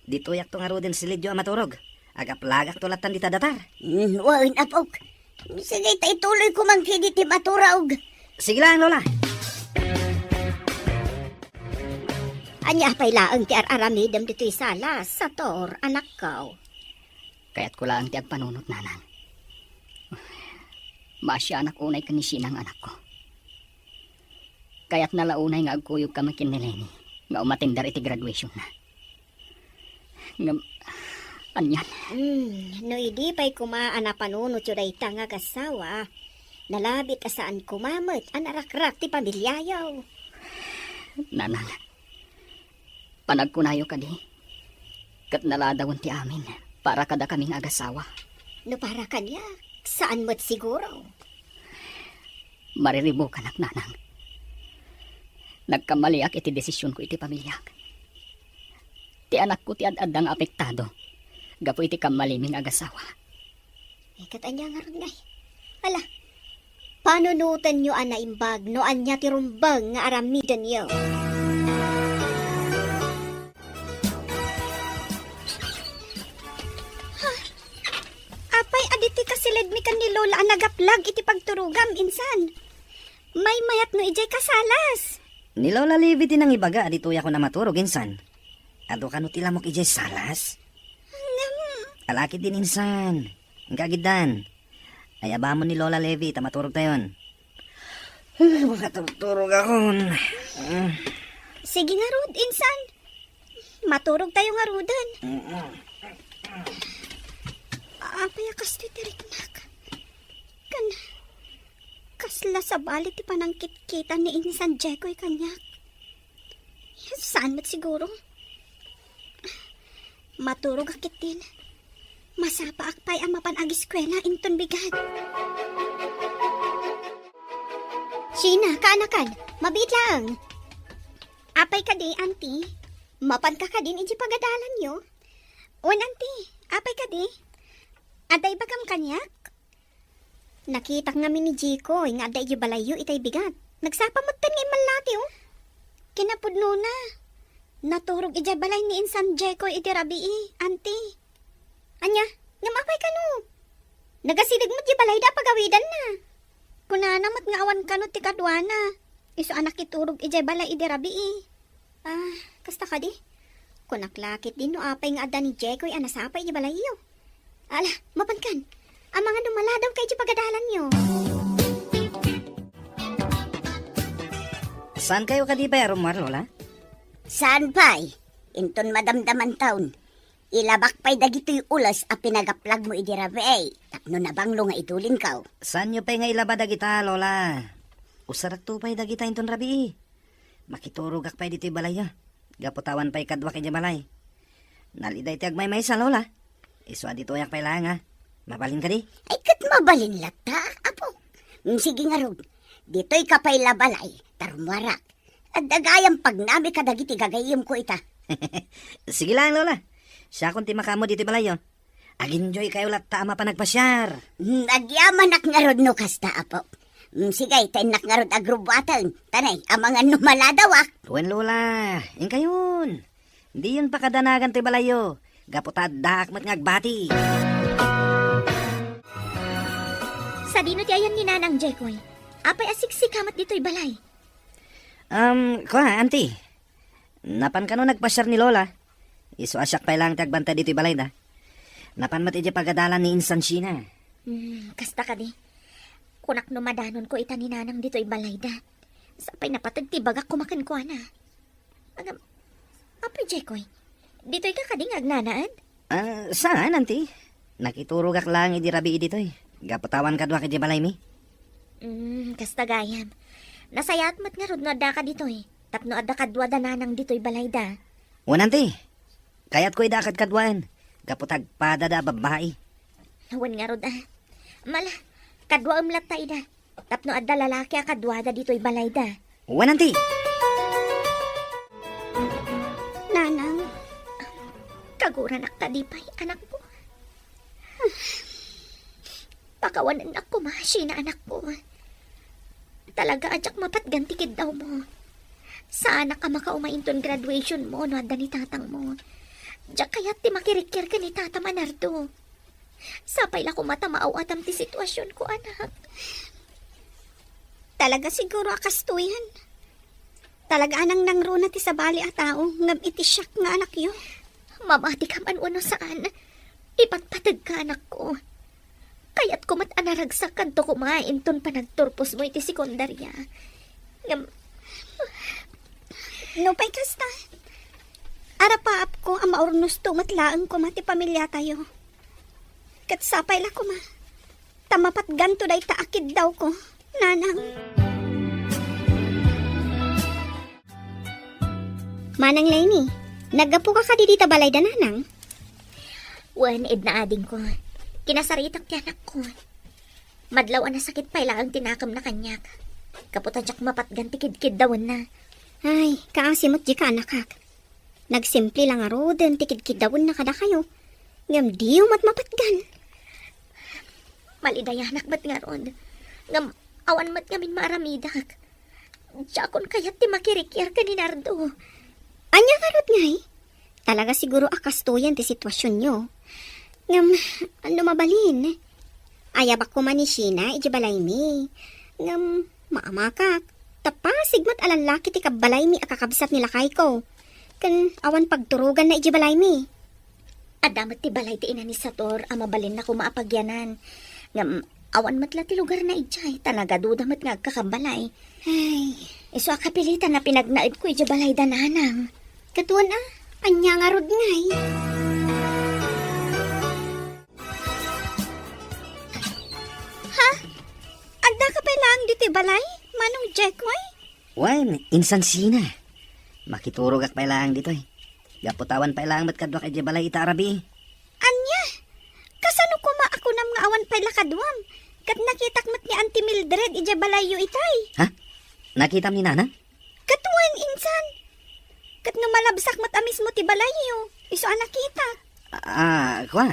Ditoyakto ngaruden silidyo a maturog. Agaplagakto lattan dita datar. Hmm, wen, apok. Sige, ta ituloyko man kadi ti maturog. Sige lang, Lola. Ania pay laeng ti ar-aramidem ditoy sala, Sator, anakko? Kayatko laeng ti agpanunot, Nanang. Maasianak unay ken ni Sheena nga anakko. Kayatna la unay nga agkuyogkami ken ni Leni nga umatender iti graduationna. Ngem, anian? Hmm, no idi pay koma a napanunotyo dayta nga agassawa, nalabit a saan koma met a narakrak ti pamiliayo. Nanang, panagkunayo kadi, ket naladawen ti amin para kadakami nga agassawa. No para kaniak, saan met siguro. Mariribukanak, Nanang. Nagkammaliak iti desisionko iti pamiliak. Ti anakko ti ad-adda nga apektado gapu iti kammalimi nga agasawa. Eh, ket ania ngarud ngay? Ala, panunotenyo a naimbag no ania ti rumbeng nga aramidenyo. Ha? Apay a ditoy kasilidmi ken ni Lola a nagaplag iti pagturogam, insan? Maymayat no idiay kasalas. Ni Lola Levi ti nangibaga a ditoyak a maturog, insan. Adu kano ti lamok idiay salas? Ngem. Ala ketdin, insan. Inka agiddan. Ayabamon ni Lola Levi ta maturogtayon. Makaturturogakon. Sige ngarud, insan. Maturogtayo ngaruden. Apay a kastoy ti riknak? Ken kasla sabali ti panangkitkita ni insan Jekoy kaniak? Saan met siguro? Maturogak ketdin. Masapaak pay a mapan agiskuela inton bigat. Sheena, kaanakan, mabiit laeng. Apay kadi, Auntie? Mapanka kadin idiay pagadalanyo? Wen, Auntie, apay kadi? Adda ibagam kaniak? Nakitak ngamin ni Jekoy nga adda idiay balayyo itay bigat. Nagsapa metten nga immallati, oh. Kinapudnona, naturog idiay balay ni insan Jekoy idi rabii, Auntie. Ania, ngem apay kano? Nagasideg met idiay balayda a pagawidanna. Kunana met nga awan kano ti kaduana. Isu a nakiturog idiay balay idi rabii. Ah, kasta kadi? Kunak la ketdin no apay nga adda ni Jekoy a nasapa idiay balayyo. Ala, mapankan. Amangan no maladaw kay idiay pagadalanyo. Saankayo kadi pay a rummuar, Lola? Saan pay? Inton madamdamantaon, ilabak pay dagitoy ules a pinagaplagmo idi rabii, tapno nabanglo nga idulinkaw. Saanyo pay nga ilaba dagita, Lola? Usarakto pay dagita inton rabii. Makiturogak pay ditoy balayyo. Gapu ta awan pay kaduak idiay balay. Nalida iti agmaymaysa, Lola. Isu a ditoyak pay laeng, a. Mabalin kadi? Ay, ket mabalin latta, apo. Mm, sige ngarud. Ditoyka pay la balay, ta rummuarak. Adda gayam pagnami kadagiti gagayyemko ita. Sige laeng, Lola. Siakon ti makaammo ditoy balayyo. Ag-enjoykayo latta a mapan agpasiar. Hmm, agyamanak ngarud no kasta, apo. Hmm, sige, ta innak ngarud agrubbuaten. Tanay, amangan no maladawak. Wen, Lola, inkayon. Diyon pakadanagan toy balayyo. Gapu ta addaak met nga agbati. Sadino ti ayan ni Nanang Jekoy? Apay a siksika met ditoy balay? Um, kua, Auntie. Napan kano nagpasiar ni Lola. Isu a siak pay laeng ti agbantay ditoy balayda. Napan met idiay pagadalan ni insan Sheena. Hmm, kasta kadi. Kunak no madanonko ita ni Nanang ditoy balayda. Sapay napateg ti ibagak koma kenkuana. Agam, Apo Jekoy, ditoyka kadi nga agnanaed? Ah, saan, Auntie? Nakiturogak laeng idi rabii ditoy. Gapu ta awan kaduak idiay balaymi. Hmm, kasta gayam. Nasayaat met ngarud no addaka ditoy. Tapno adda kaduada Nanang ditoy balayda. Wen, Auntie, kayatko ida a kadkaduaen, gapu ta agpadada a babbai. Wen ngarud, a. Mala, kaduaem latta ida. Tapno adda lalaki a kaduada ditoy balayda. Wen, Auntie. Nanang, kaguranak kadi pay, anakko. Pakawanennak koma, Sheena, anakko. Talaga a diak mapatgan ti kiddawmo. Saanak a makauma inton graduationmo no adda ni tatangmo. Diak kayat ti makirikkir ken ni Tatam a Nardo. Sapay la koma ta maaw-atam ti situasionko, anak. Talaga siguro a kastoyen. Talaga a nangnangruna ti sabali a tao ngem iti siak nga anakyo. Mamatika man wenno saan, ipatpategka, anakko. Kayatko met a naragsak kanto koma inton panagturposmo iti sekundaria. Ngem, nupay kasta, arapaapko a maurnosto met laeng koma ti pamiliatayo. Ket sapay la koma ta mapatganto dayta a kiddawko, Nanang. Manang Leni, naggapuka kadi dita balayda, Nanang? Wen, Edna, adingko. Kinasaritak ti anakko. Madlaw a nasakit pay laeng ti nakemna kaniak. Gapu ta diak mapatgan ti kidkiddawenna. Ay, kaasi met dika, anakak. Nagsimple la ngaruden ti kidkiddawenna kadakayo, ngem diyo met mapatgan. Malidayanak met ngarud, ngem awan met ngamin maaramidak. Diakon kayat ti makirikiar ken ni Nardo. Ania ngarud ngay? Talaga siguro a kastoyen ti situasionyo. Ngem, no mabalin, ayabak koma ni Sheena idiay balaymi. Ngem, maamakak, ta pasig met a lallaki ti kabbalaymi a kakabsat ni lakayko. Ken awan pagturoganna idiay balaymi. Adda met ti balay ti ina ni Sator a mabalinna koma a pagyanan. Ngem, awan met la ti lugarna idiay, ta nagaduda met nga agkakabbalay. Ay, isu a kapilitan a pinagnaedko idiay balayda, nanang. Katuan a, ania ngarud ngay? Ha? Addaka pay laeng ditoy balay, Manong Jekoy? Wen, Insan Sheena. Makiturogak pay laeng ditoy. Gapu ta awan pay laeng met kaduak idiay balay ita a rabii. Ania? Kasano koma a kunam nga awan pay la kaduam? Ket nakitak met ni Auntie Mildred idiay balayyo itay. Ha? Nakitam ni Nanang? Katuan, insan. Ket no malabsak met a mismo ti balayyo, isu a nakitak. Ah, kua,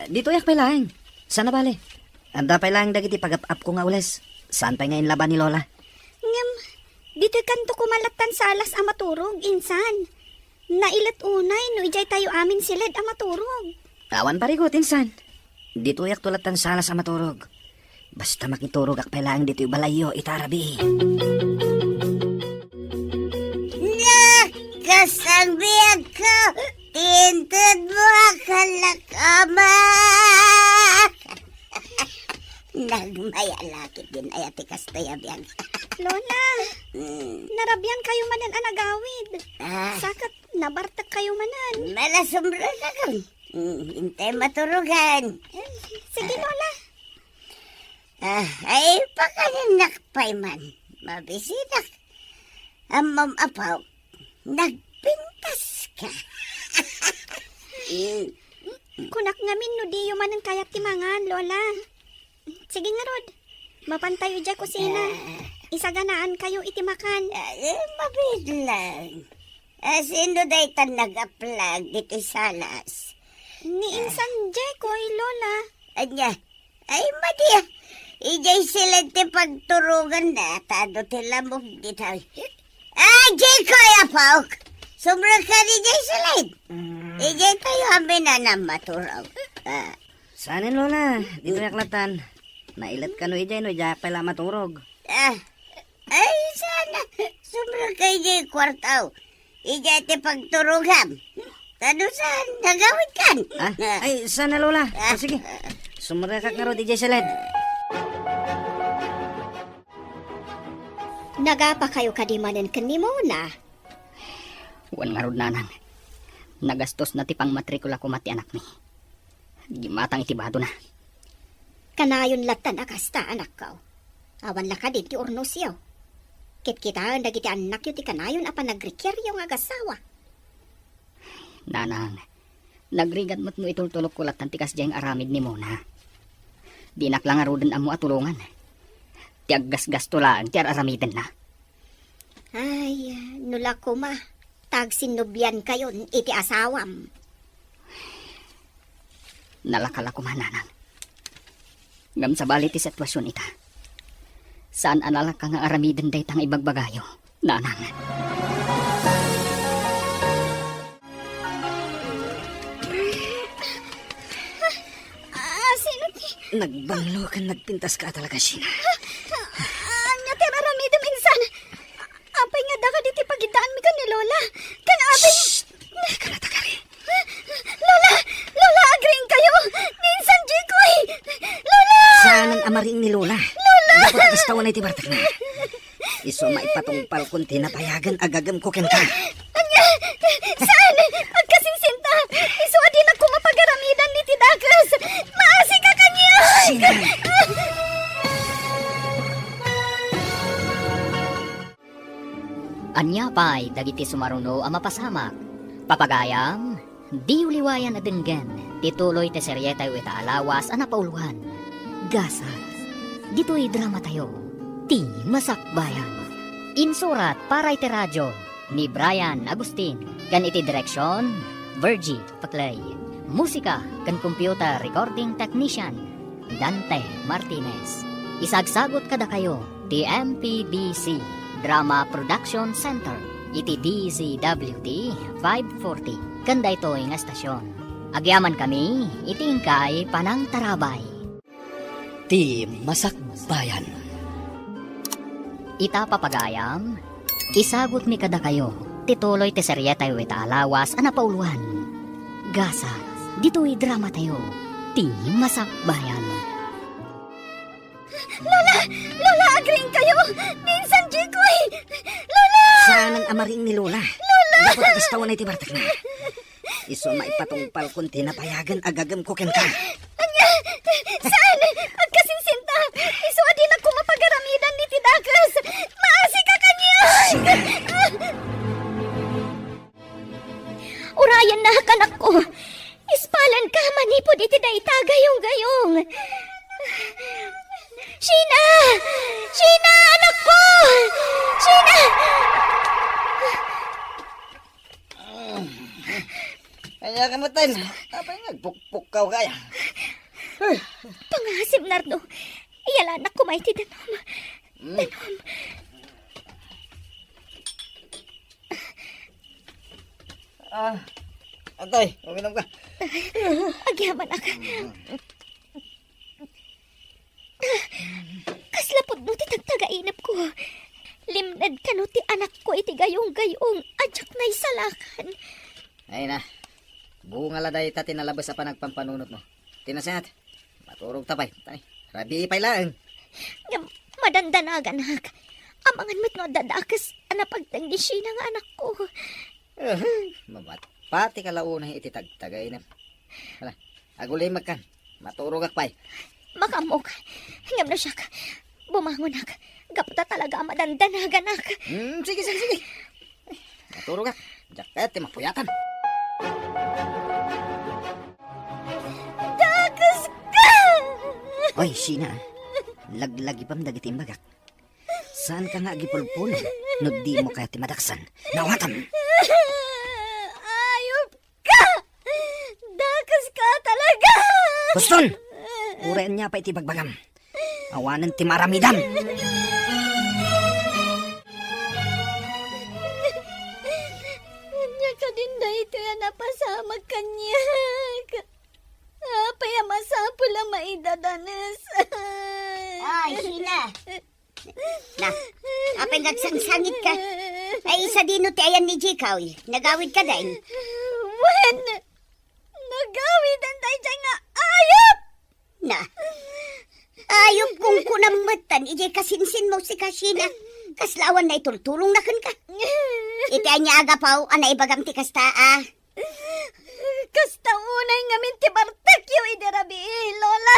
ditoyak pay laeng. Saan a bale? Adda pay laeng dagiti pagap-apko nga ules. Saan pay nga inlaban ni Lola? Ngem, ditoykanto koma lattan salas a maturog, insan. Nailet unay no idiay tayo amin siled a maturog. Awan parigot, insan. Ditoyakto lattan salas a maturog. Basta makiturogak pay laeng ditoy balayyo ita a rabii. Nakasangbiagko, ti inted mo a kalakamak. Nagmayalakit din aya ti kastoy a biag. Lola, Mm. narabiankayo manen a nagawid. Ah. Sakat, nabartekkayo manen. Malasumrek akon. Mm, intay maturogan. Sige, Lola. Ah, ay, pakaninnak pay man. Mabisitak. Ammom, apo, nagpintas ka. Mm. Kunak ngamin no diyo manen kayat ti mangan, Lola. Sige ngarud, mapantayo idiay kusina. Ah. Isaganaankayo iti makan. Ah, eh, mabiit lang. Ah, sino daytan nagaplag diti salas? Ni Insan Jekoy, Lola. Ania? Ay, madi, ah. Idiay siled ti pagturoganna, ta adu ti lamok ditoy. Ah, Jekoy, apok. Sumrek ka idiay siled. Idiay tayo amin a maturog. Ah. Saanen, Lola? Ditoyak lattan. Nailet kano idiay no idiayak pay la maturog. Ah. Ay, saan a sumrekka idiay kuarto. Idiay ti pagturogam. Kano saan, nagawidkan? Ah? Ay, saan a, Lola? Ah. O, sige. Sumrekak ngarud idiay siled. Nagapakayo kadi manen ken ni Mona? Wen ngarud, nanang. Nagastosna ti pangmatrikula koma ti anakmi. Gimmatang iti badona. Kanayon lattan a kasta, anakko. Awan la kadi ti urnosyo. Kitkitaen dagiti annakyo ti kanayon a panagrikiaryo nga agassawa. Nanang, nagrigat met no itultulokko lattan ti kasdiay nga aramid ni Mona. Dinak la ngaruden ammo a tulongan. Ti aggasgasto laeng ti ar-aramidenna. Ay, no la koma, ta agsinnobiankayon iti asawam. Nalaka la koma, nanang. Ngem sabali ti situasion ita. Saan a nalaka nga aramiden dayta nga ibagbagayo, nanang. Ah, sino ti Nagbanglo ken nagpintas ka talaga, Sheena. Ah, ania ti aramidem, insan? Apay nga daka diti pagiddaanmi ken ni Lola? Ken apay Shh! Dika natakari. Lola! Lola, agriingkayo! Ni Insan Jekoy! Lola! Saanen a mariing ni Lola. Lola! Dapat istawanay ti bartekna. Isu a maipatungpalkon ti napayagen a gagemko kenka. Ania? Saan? Agkasinsinta. Isu a dinak koma pagaramidan iti dakes. Maasika kaniak! Sheena! Ania pay dagiti sumaruno a mapasamak? Papagayam, diyo liwayan a denggen ti tuloy ti serietayo ita a lawas a napauloan, Gasat. Ditoy dramatayo, Ti Masakbayan. Insurat para iti radio, ni Brian Agustin, ken iti direksion, Virgie Paclay. Musika ken computer recording technician, Dante Martinez. Isagsagut kadakayo ti M P B C Drama Production Center iti D Z W T five forty ken daytoy nga estasion. Agyamankami iti inkay panangtarabay. Ti Masakbayan. Ita, papagayam, isagutmi kadakayo ti tuloy ti serietayo ita a lawas a napauloan. Gasa, ditoy dramatayo, Ti Masakbayan. Lola! Lola, agriingkayo! Minsan, Jikoy! Lola! Saanen a mariing ni Lola. Lola! Gapu ta kasta unay ti bartekna. Isu a maipatungpalkon ti nabayagen a gagemko kenka. Ania? Saan? Agkasinsinta. Isu a dinak koma pagaramidan iti dakes. Maasika kaniak! Urayennak, anakko. Ispalanka manipud iti dayta gayong-gayong. Sheena! Sheena, anakko! Sheena! Ania ka met, Tay? Apay nga agpukpukkaw kaya? Ay. Pangasim, Nardo. Iyalanak koma iti danum. Hmm. Danum. Ah, Atay, uminom ka. Agyamanak. Kasla pudno ti tagtagainepko. Limned kano ti anakko iti gayong-gayong a diak naisalakan. Ay na, bunga la dayta ti nalabes a panagpampanunotmo. Ti nasayaat, maturogta pay. Tay, rabii pay laeng. Ngem madandanaganak. Amangan met no adda dakes a napagteng ni Sheena nga anakko. Ahem, mabatpatika la unay iti tagtagainep. Hala, agulimekkan. Maturogak pay. Makaammok. Ngem no siak, bumangonak. Gapu ta talaga a madandanaganak. Hmm, sige, sige, sige. Maturogak. Diak kayat ti mapuyatan. Dakeska! Oy, Sheena, laglagipem dagiti imbagak. Saanka nga agipulpulong no dimo kayat ti madaksan. Naawatem! Ayupka! Dakeska talaga! Huston! Uray ania pay ti ibagbagam. Awanen ti maaramidam. Ania kadin daytoy a napasamak kaniak? Apay a masapul a maidadanes? Ay, Sheena. Na, apay nga agsangsangitka? Ay, sadino ti ayan ni Jikoy? Nagawidka dain? Wen, nagawidan daydiay nga ayup! Na, ayup, kungkunam metten idiay kasinsinmo, sika, Sheena. Kasla awan naitultulongna kenka. Iti ania a gapu a naibagam ti kasta a? Kasta unay ngamin ti bartekyo idi rabii, Lola.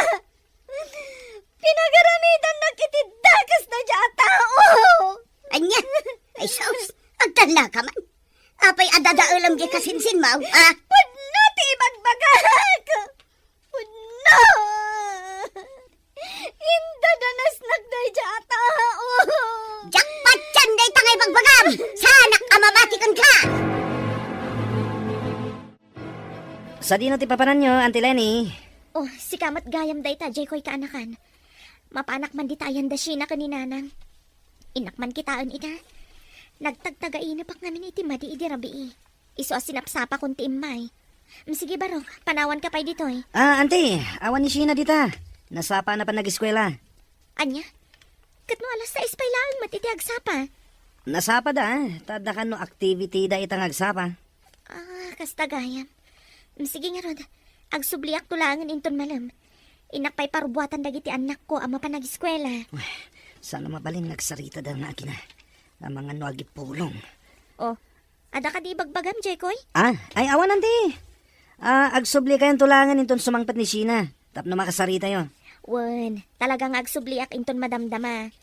Pinagaramidannak iti dakes daydiay a tao. Ania? Ay, sus, agtallaka man. Apay a dadaelem diay kasinsinmo, a? Pudno ti ibagbagak! Pudno! Indadanesnak daydiay a tao! Diak patien dayta nga ibagbagam! Saanak a mamati kenka! Sadino ti papananyo, Auntie Leni? Oh, sika met gayam dayta, Jikoy kaanakan. Mapanak man dita ayan da Sheena ken ni Nanang. Innak man kitaen ita. Nagtagtagainep ngamin iti madi idi rabii. Isu a sinapsapakon ti immay. Mm, sige, barok, panawanka pay ditoy. Ah, Auntie, awan ni Sheena dita. Nasapana pay nag-eskuela. Ania? Ket no alas sais pay laeng met iti agsapa? Nasapada, ta adda kano activity da ita nga agsapa. Ah, kasta gayam. Mm, sige ngarud, agsubliakto laengen inton malem. Innak pay parubuatan dagiti annakko a mapan nag-eskuela. Uy, saan a mabalin nga agsaritada nga agina. Amangan no agipulong. Oh, adda kadi ibagbagam, Jikoy? Ah, ay awan, Auntie. Ah, agsublikayonto laengen inton sumangpet ni Sheena tapno makasaritayo. Wen, talaga nga agsubliak inton madamdama.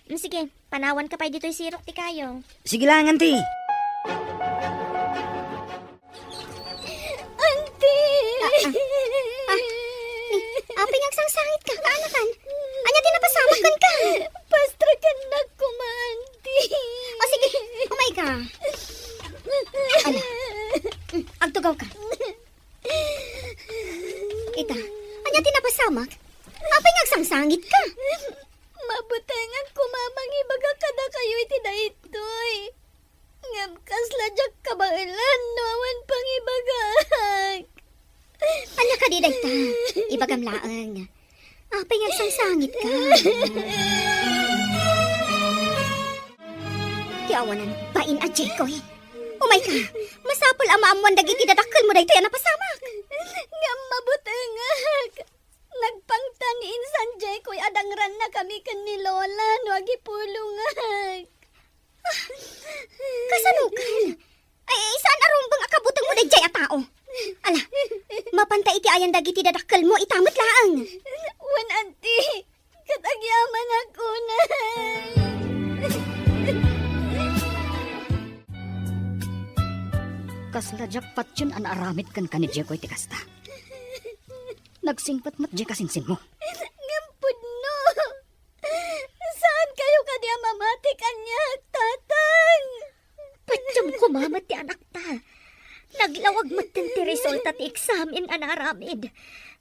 Mm, sige, panawanka pay ditoy sirok ti kayo. Sige laeng, Auntie. Auntie! Ah, ah. Ah, ni, apay nga agsangsangitka, kaanakan? Ania ti napasamak kenka? Pastrakennak koma, Auntie. O sige, umayka. Ala. Mm, agtugaw ka. Ita, ania ti napasamak? Apay nga agsangsangit ka? Mabutengan koma mangibaga kadakayo iti daytoy. Ngem kasla diak kabaelan no awan pangibagak. Ania kadi dayta? Ibagam laeng. Apay nga agsangsangit ka? Ti awanan bain a Jekoy. Umay ka, masapul a maammoan dagiti dadakkelmo daytoy a napasamak. Ngem mabutengak. Nagpangtan ni Insan Jekoy a dangrannakami ken ni Lola no agipulongak. Kasano kan? Ay, saan a rumbeng a kabutengmo daydiay a tao? Ala, mapanta iti ayan dagiti dadakkelmo, ita met laeng. Wen, anti, ket agyamanak unay. Kasla diak patien a naaramid kenka ni Jekoy ti kasta. Nagsingpet met diay kasinsinmo. Ngem pudno. Saankayo kadi a mamati kaniak, Tatang? Patiem koma met ti anakta. Naglawag metten ti resulta ti eksamen a naaramid.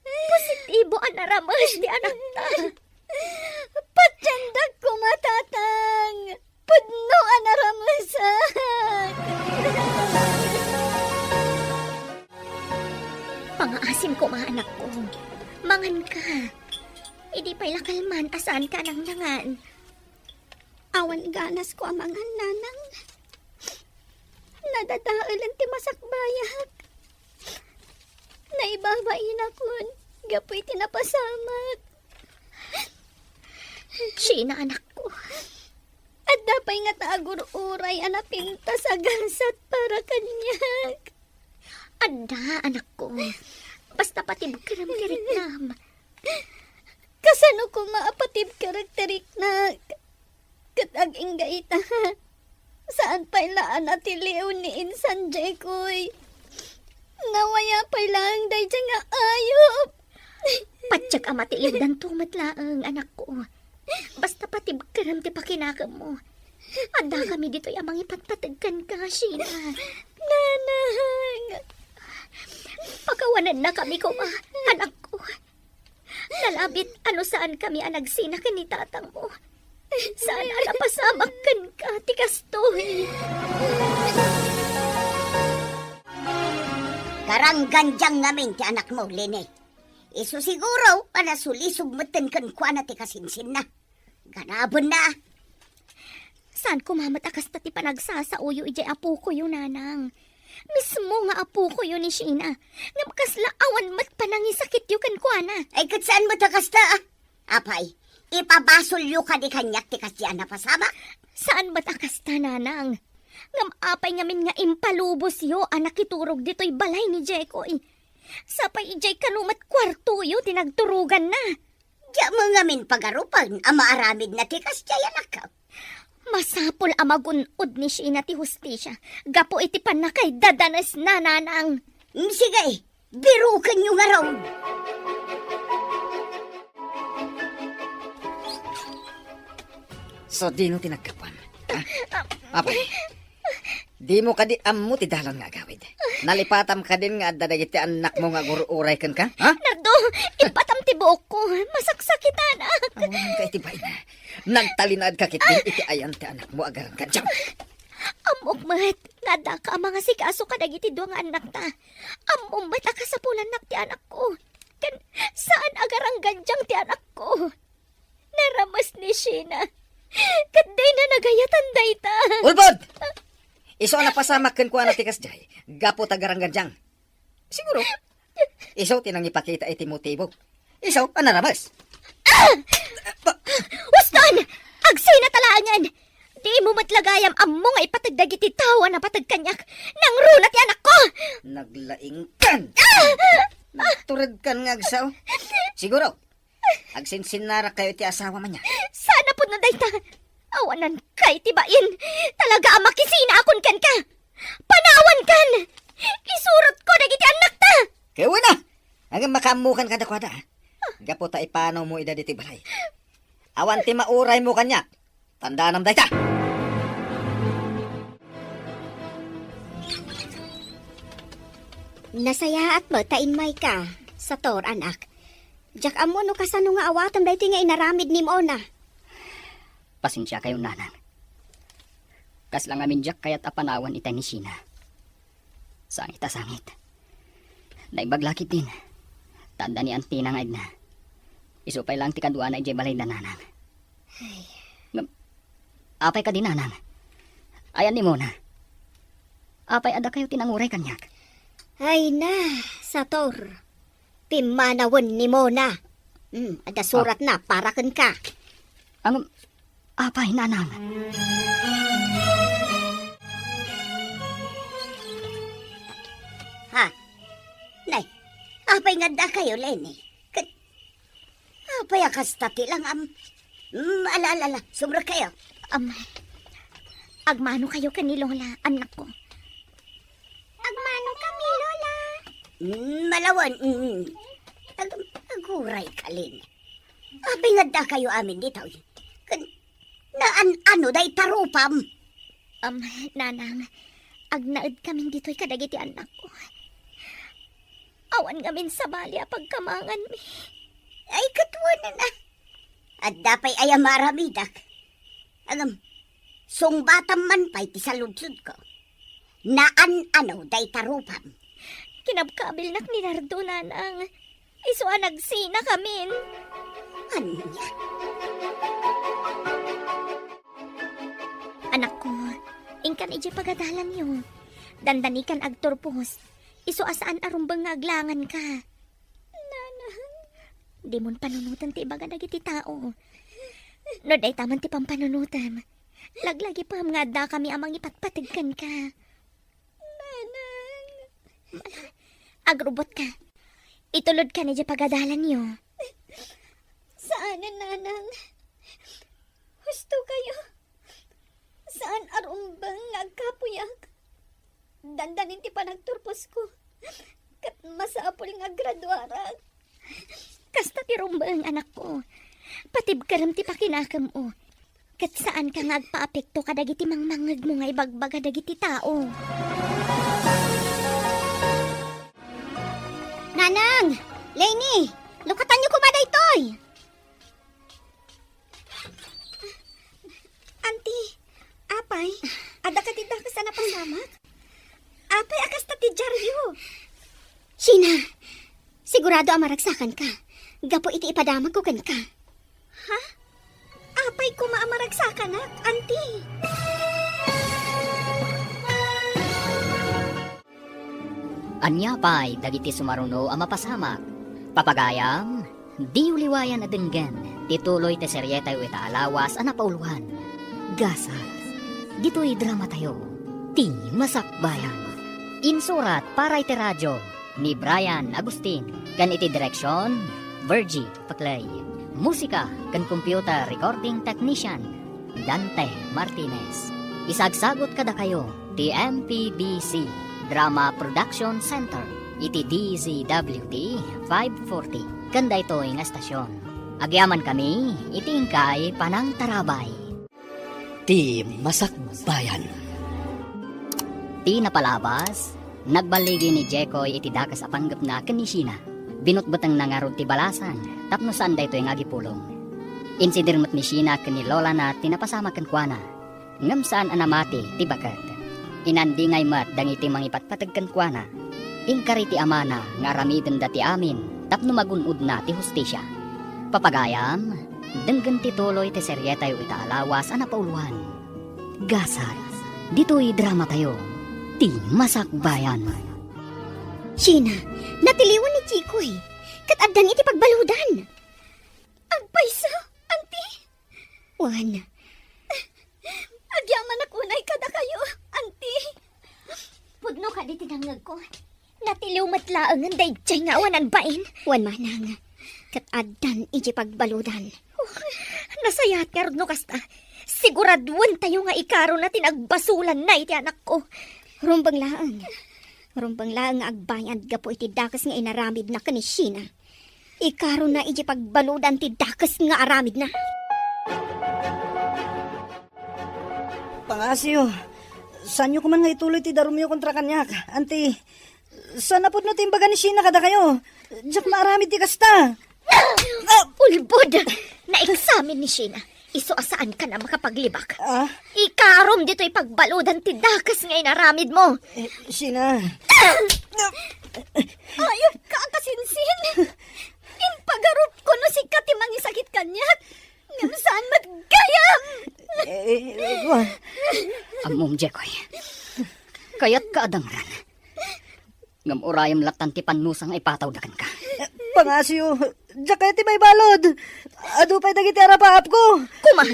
Positibo a narames ti anakta. Patiendak koma, Tatang. Pudno a naramesak. Pangaasim koma, anakko. Manganka. Idi pay la kalman a saanka a nangnangan. Awan ganasko a mangan, Nanang. Nadadaelen ti masakbayak. Naibabainakon gapu iti napasamak. Sheena, anakko. Adda pay ngata agur-uray a napintas a gasat para kaniak? Adda, anakko. Basta patibkerem ti riknam. Kasano koma a patibkerek ti riknak? Ket agingga ita, saan pay la a natiliw ni Insan Jekoy. Nawaya pay laeng daydiay nga ayup. Patiek a matiliwdanto met laeng, anakko. Basta patibkerem ti pakinakemmo. Addakami ditoy a mangipatpateg kenka, Sheena. Nanang! Pakawanennakami koma, anakko. Nalabit a no saankami a nagsina ken ni tatangmo, saan a napasamak kenka ti kastoy. Garanggandiang ngamin ti anakmo, Lene. Isu siguro a nasulisog metten kenkuana ti kasinsinna. Ganabenna. Saan koma met a kasta ti panagsasaoyo idiay apokoyo, Nanang. Mismo nga apokoyo ni Sheena, ngem kasla awan met panangisakityo kenkuana. Ay, ket saan met a kasta, a? Apay, ipabasolyo kadi kaniak ti kasdiay a napasamak? Saan met a kasta, Nanang. Ngem apay ngamin nga impalubosyo a nakiturog ditoy balay ni Jekoy? Sapay idiay kano met kuartoyo ti nagturoganna. Diak met ngamin pagarupen a maaramidna ti kasdiay, anakko. Masapul a magun-od ni Sheena ti hustisia gapu iti pannakaidadanesna, Nanang. Mm, sige, birukenyo ngarud. So, dino ti naggapuam? Ha? Apay, dimo kadi ammo ti dalan nga agawid? Nalipatam kadin nga adda dagiti annakmo nga agur-uray kenka? Ha? Nardo, ibbatam ti buokko. Masaksakitanak. Awanan ka iti baina. Nagtalinaedka ketdin iti ayan ti anakmo a garanggandiang. Ammok met nga addaka a mangasikaso kadagiti dua nga annakta. Ammom met a kasapulannak ti anakko. Ken saan a garanggandiang ti anakko. Narames ni Sheena. Ket dina nagayatan dayta. Ulbod! Isu a napasamak kenkuana ti kasdiay, gapu ta garanggandiang. Siguro, isu ti nangipakita iti motibo. Isu a narames. Ah! Huston! Agsina ta laengen! Dimo met la gayam ammo nga ipateg dagiti tao a napateg kaniak. Nangruna ti anakko! Naglaingkan! Ah! Nagturedkan nga agsao. Siguro, agsinsinnarak kayo iti asawa man niya. Saan a pudno dayta. Awanan kay ti bain. Talaga a makisinaakon kenka. Panawankan! Isurotko dagiti annakta! Kaya na! Ngem makaammokan kadakuada, a. Gapu ta ipanawmo ida ditoy balay. Awan ti mauraymo kaniak. Tandaanam dayta! Nasayaat met ta immayka, Sator, anak. Diak ammo no kasano nga awatem daytoy nga inaramid ni Mona. Pasensiakayo, nanang. Kasla ngamin diak kayat a panawen itay ni Sheena. Sangit a sangit. Naimbag la ketdin. Ta adda ni Antina nga edna. Isu pay laeng ti kaduana idiay balayda, nanang. Ay. Ngem, apay kadi, nanang? Ayan ni Mona. Apay a dakayo ti nanguray kaniak? Ay na, Sator. Pimmanawen ni Mona. Hmm, adda suratna para kenka. Ngem, apay, nanang? Ha? Nay, apay nga addakayo, Leni? Ket apay a kasta ti langam? Mm, ala, ala, ala, sumrekkayo. Am, agmanokayo ken ni Lola, annakko. Agmano kami, Lola. Mm, malawen, mm. Ag-, aguray ka, Leni. Apay nga addakayo amin ditoy? Ken naan-ano dayta rupam? Am, nanang, agnaed kamin ditoy kadagiti annakko. Awan ngamin sabali a pagkamanganmi. Ay, ket wen a. Adda pay aya maaramidak. Ngem, sungbatam man pay ti saludsodko. Naan-ano dayta rupam? Kinabkabilnak ni Nardo, nanang. Isu a nagsinakamin. Ania? Anakko, inkan idiay pagadalanyo. Dandanikan agturpos. Isu a saan a rumbeng nga aglanganka. Nanang. Dimon panunoten ti ibaga dagiti tao. No dayta man ti pampanunotem, laglagipem nga addakami a mangipatpateg kenka. Nanang. Agrubotka. Itulodkan idiay pagadalanyo. Saanen, nanang. Husto kayo. Saan a rumbeng nga agkapuyak. Dandanin ti panagturposko. Ket masapul nga agraduarak. Kasta ti rumbeng, anakko. Patibkerem ti pakinakem-o. Ket saanka nga agpaapekto kadagiti mangmangngegmo nga ibagbaga dagiti tao. Nanang! Leni! Lukatanyo koma daytoy! Anti, apay, adda kadi dakes a napasamak? Apay a kasta ti diaryo? Sheena, sigurado a maragsakanka gapu iti ipadamagko kenka. Ha? Apay koma a maragsakanak, anti? Ania pay dagiti sumaruno a mapasamak? Papagayam, diyo liwayan a denggen ti tuloy ti serietayo ita a lawas a napauloan, Gasat. Ditoy dramatayo, Ti Masakbayan. Insurat para iti radio ni Brian Agustin ken iti direksion, Virgie Paclay. Musika ken computer recording technician, Dante Martinez. Isagsagut kadakayo ti M P B C Drama Production Center iti D Z W T five forty ken daytoy nga estasion. Agyamankami iti inkay panangtarabay. Ti Masakbayan. Ti napalabas, nagballigi ni Jekoy iti dakes a panggepna ken ni Sheena. Binutbutengna ngarud ti balasan tapno saan daytoy nga agipulong. Insidir met ni Sheena ken ni lolana ti napasamak kenkuana, ngem saan a namati ti baket. Inandingay met dagiti mangipatpateg kenkuana. Inkari ti amana nga aramidenda ti amin tapno magun-odna ti hustisia. Papagayam, denggen ti tuloy ti serietayo ita a lawas a napauloan, Gasat. Ditoy dramatayo, Ti Masakbayan. Sheena, natiliwan ni Jekoy, ket addan iti pagbaludan. Agpayso, anti? Wen. Agyamanak unay kadakayo, anti. Pudno kadi ti nangngegko. Natiliw met laengen daydiay nga awanan bain. Wen, manang. Ket addan iti pagbaludan. Oh, nasayaat ngarud no kasta. Siguraduentayo nga ikaruna ti nagbasolanna iti anakko. Rumbeng laeng. Rumbeng laeng nga agbayad gapu iti dakes nga inaramidna ken ni Sheena. Ikaruna iti pagbaludan ti dakes nga aramidna. Pangasiyo, saanyo koman nga ituloy ti darumyo kontra kaniak, anti, Saan a pudno ti imbaga ni Sheena kadakayo? Diak maaramid ti kasta. Ulbod! Naeksamin ni Sheena. Isu a saanka a makapaglibak. Ah? Ikarom ditoy pagbaludan ti dakes nga inaramidmo. Eh, Sheena. Ayupka a kasinsin. Impagarupko no sika ti mangisakit kaniak. Ngem saan met gayam! Eh, eh, wa- Ammom, Jekoy. Kayatka a dangran. Ngem urayem lattan ti pannusa nga ipatawda kenka. Eh, pangasiyo, diak kayat ti maibalud. Adu pay dagiti arapaapko. Kuma,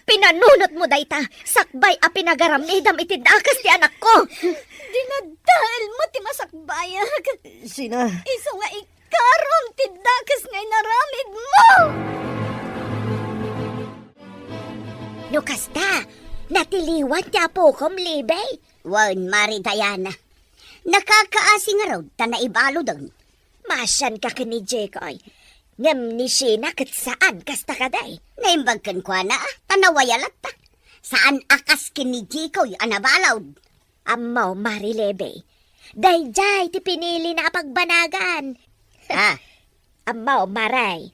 pinanunotmo dayta, sakbay a pinagaramidam iti dakes ti anakko. Dinadaelmo ti masakbayak. Sheena. Isu nga ikarom ti dakes nga inaramidmo. No kasta, natiliwan ti apokom, Libey? Wen, Mari Diana. Nakakaasi ngarud ta naibaluden. Maasianka ken ni Jekoy. Ngem ni Sheena ket saan, kasta kadi? Naimbag kenkuana, ta nawaya latta. Saan a kas ken ni Jekoy a nabalud. Ammom, Mari Libey. Daydiay ti pinilina a pagbanagan. Ah. Ammom, Mari.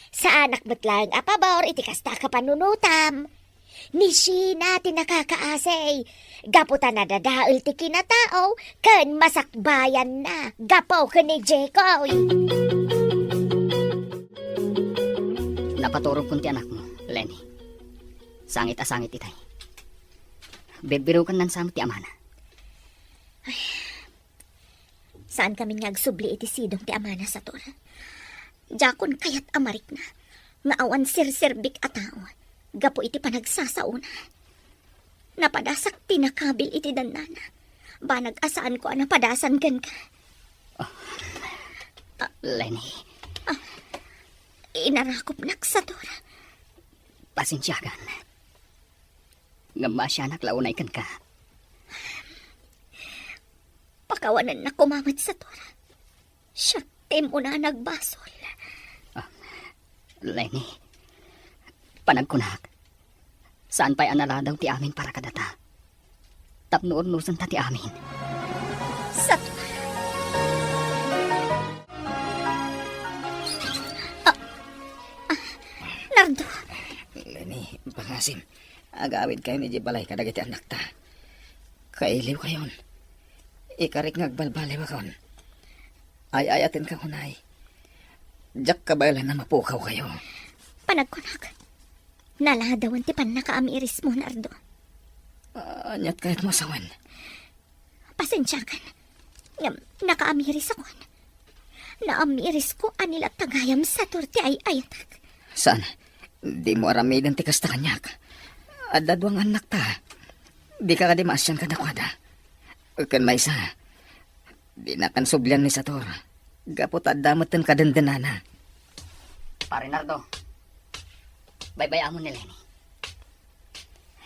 Saanak met laeng a pabor iti kasta a kapanunotam. Ni Sheena ti nakakaasi. Gapu ta nadadael ti kinatao ken masakbayanna gapu ken ni Jekoy. Napaturogkon ti anakmo, Leni. Sangit a sangit itay. Bibbiruken nansamet ti amana. Ay, saan kami nga agsubli iti sidong ti amana, Sator. Diakon kayat a marikna nga awan serserbik a tao gapu iti panagsasaona. Napadasak ti nakabil iti dannana. Banag a saanko a napadasan kenka. Ah, Leni. Ah, inarakupnak, Sator. Pasensiakan. Ngem maasianak la unay kenka. Pakawanennak koma met, Sator. Siak ti immuna a nagbasol. Ah, Leni, panagkunak, saan pay a naladaw ti amin para kadata. Tapno urnosenta ti amin. Sator. Ah, ah, Nardo. Leni, pangasim. Agawidkayon idiay balay kadagiti annakta. Kailiwkayon. Ikarik nga agbalbaliwakon. Ay-ayatenka unay. Diak kabaelan a mapukawkayo. Panagkunak, naladawan ti pannakaamirismo, Nardo. Ah, aniat kayatmo a sawen? Pasensiakan. Ngem, nakaamiris akon. Naamirisko a ni latta gayam, Sator, ti ay-ayatek. Saan? Dimo aramiden ti kasta kaniak. Adda dua nga annakta. Dika kadi maasian kadakuada. Ken maysa, dinakan sublian ni Sator. Gapu ta adda metten kadendenana. Pare Nardo, baybay-amon ni Leni.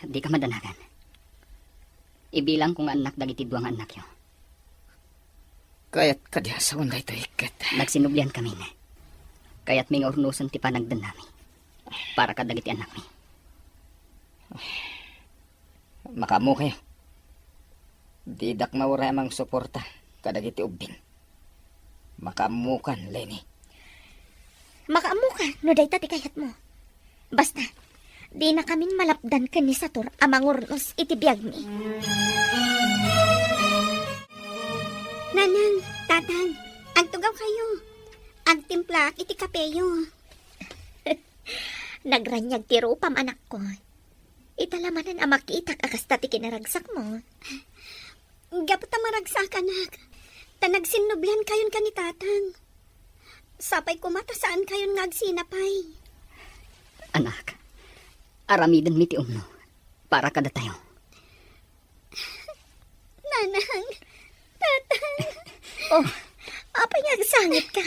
Dika madanagan. Ibilangko nga annak dagiti dua nga annakyo. Kayat kadi a sawen daytoy ket? Nagsinubliankamin. Kayatmi nga urnosen ti panagdennami para kadagiti annakmi. Makaammokayo. Didak mauray a mangsuporta kadagiti ubbing. Makaammokan, Leni. Makaammoka no dayta ti kayatmo. Basta, dinakamin malapdan ken ni Sator a mangurnos iti biagmi. Nanang, Tatang, agtugawkayo. Agtimplaak iti kapeyo. Nagraniag ti rupam, anakko. Ita la manen a makitak a kasta ti kinaragsakmo. Gapu ta maragsakanak, ta nagsinnubliankayon ken ni Tatang. Sapay koma ta saankayon nga agsinapay. Anak, aramidenmi ti umno para kadatayo. Nanang, Tatang. Oh, apay nga agsangitka?